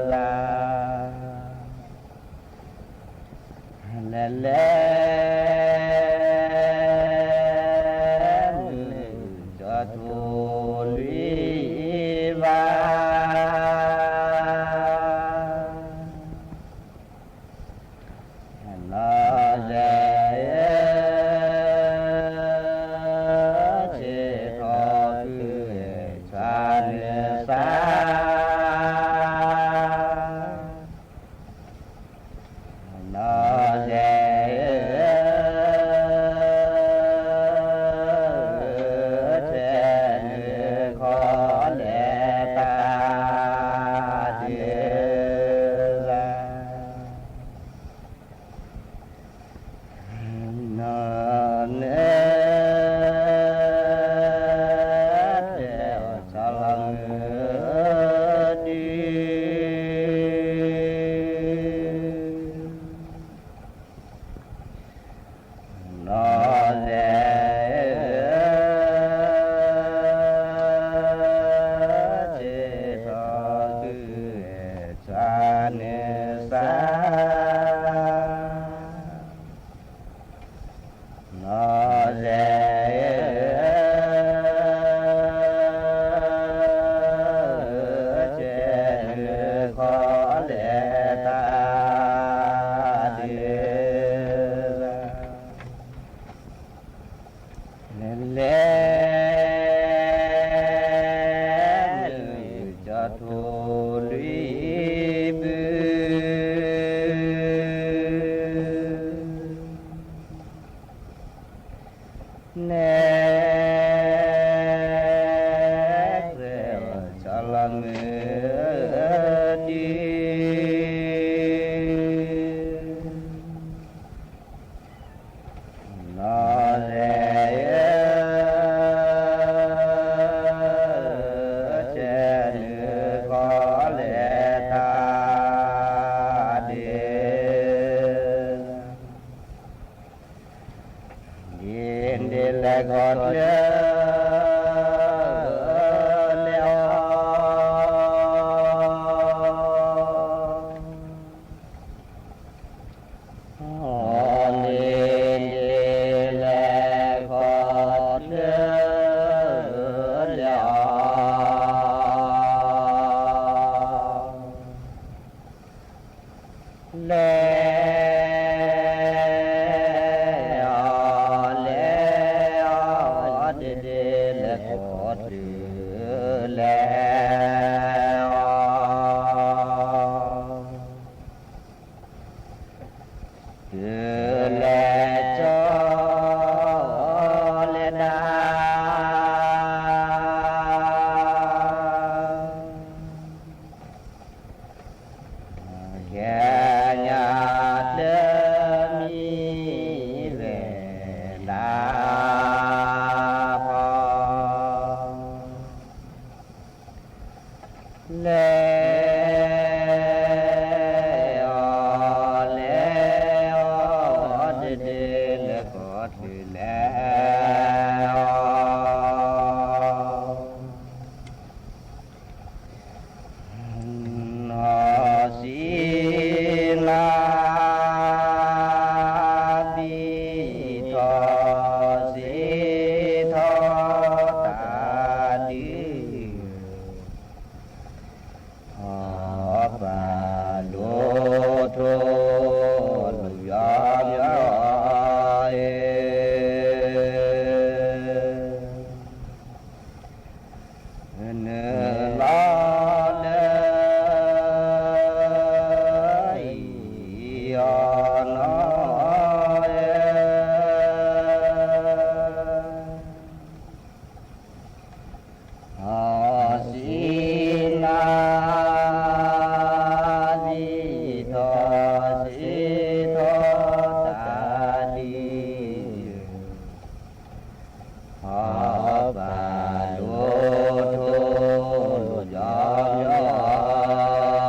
လဲၤတၢ်ဒုးလၢ် လဲၤလဲၤ မုၢ်ကၠီၤထူလွံၢ်ဘၣ် နီၢ်သဲးဧၢ, ဆ့ၣ်ထီၣ်ကုၢ် ဆှၢနုာ်စၢ် နီၢ်သဲးဧၢ, ဆှၢနုာ်ခီလဲၤတၢ်ဒုးလၢ် နီၢ်သဲးဧၢ, လဲၤအီၣ်ဆီလီၤမုၢ်ဒံး နီၢ်သဲးဧၢ, ဆ့ၣ်ထီၣ်ကုၢ် ဆှၢနုာ်စၢ် နီၢ်သဲးဧၢ, ဆှၢနုာ်ခီလဲၤတၢ်ဒုးလၢ် လဲၤလဲၤ မုၢ်ကၠီၤထူလွံၢ်ဘုၣ် နဲ လဲၤအီၣ်ဆီလီၤမုၢ်ဒံး နီၢ်သဲးဧၢ, ဆှၢနုာ်ခီလဲၤတၢ်ဒုး ဒ်လဲၤခီကျၢၤ လဲၤအီၣ် လဲၤအီၤ လဲၤအီၤ တဒုလဲၤအီၤ တုၤလဲၤကၠီ လဲၤဒၣ် ကဲညါတမံၤဝဲဒၣ်ဖီ လဲၤအီၤ လဲၤအီၤ တဒုလဲၤကီၢ်တုၤလဲၤအီၤ နီၢ်စံနါ ဘံထီၣ်စံထီၣ်တၢ်ဒုး အပာ်ဒိၣ်ထီၣ်လူၤယီၤယီၤအံၤ နုာ်လီၤလၢအံၤအီၤနီၤ အီစံနါ ဘံထီၣ်စံထီၣ်တၢ်ဒုး အပာ်ဒိၣ်ထီၣ်လူၤ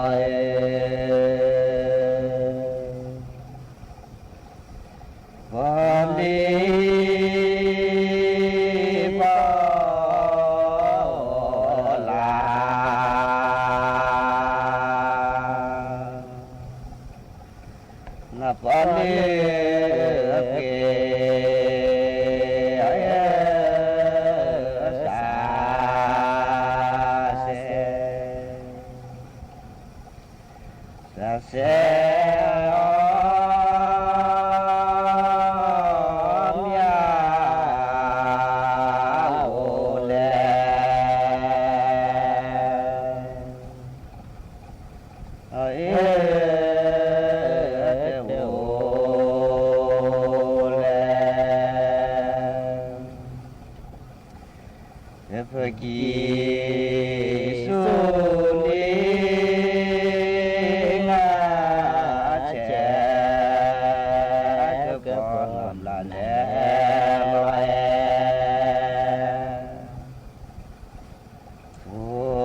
ယီၤယီၤအံၤ ပီၤလံပီၤလၢ် နပီၤလၢ်က့ၤ စးစဲ စးစဲအီၤ မ့ၢ်အိၣ်လဲၣ် အ့ၣ် တအိၣ်လဲၣ် ပကံၢ်ဆူၣ်လံ နဆဲး ကပီၤနီၢ်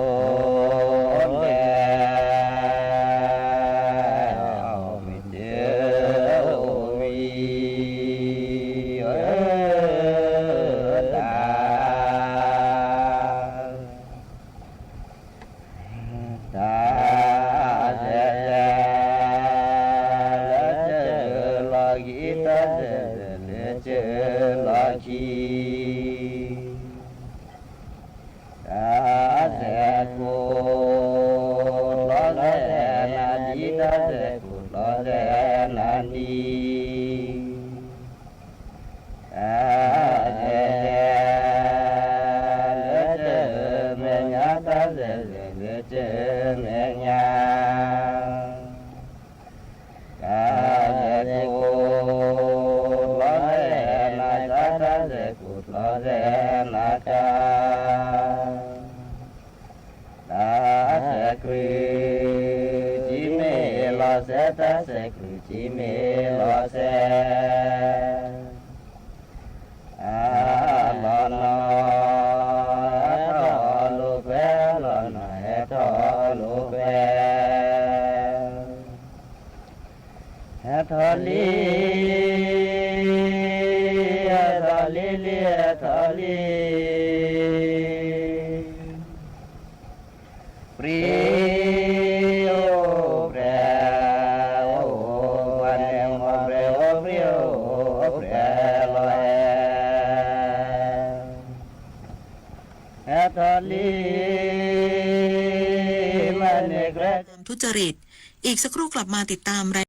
ဘျးလဲၤလီၤအဲၣ် အိၣ်လဲၣ် အဝံၤတအိၣ်ဝံၤ တၢ် တၢ်စဲးစဲး လၢစၢၤလီၤခံ တၢ်စဲးစဲး လၢစၢၤလီၤခံ တၢ်စဲးကိး လီၤစဲးနၤဒံး တၢ်စဲးကိး လီၤစဲးနၤဒံး တၢ်စဲးစဲး လၢစၢၤမဲာ်ညါ တၢ်စဲးစဲး လၢစၢၤမဲာ်ညါ တၢ်စဲးကိး လီၤစဲးနၤကါ တၢ်စဲးကိး လီၤစဲးနၤကါ တၢ်စဲးကြုး စံးမ့ၢ်လီၤစဲး တၢ်စဲးကြုး စံးမ့ၢ်လီၤစဲး အလီၤနီၤ ဟဲထီၣ်လိာ်ကွဲ အလီၤနီၤ ဟဲထီၣ်လိာ်ကွဲ ဟဲထီၣ်လံ ဟဲထီၣ်လံလံ ဟဲထီၣ်လံ ပြံ အိၣ်ပြဲ အိၣ် ပှၤန့ၣ်မ့ၢ်ပြဲ အိၣ်ပြံ အိၣ်ပြဲလီၤအဲၣ် ဟဲထီၣ်လံ မ့ၢ်န့ၣ်ကြဲ ทุจริต อีกสักครู่กลับมาติดตามราย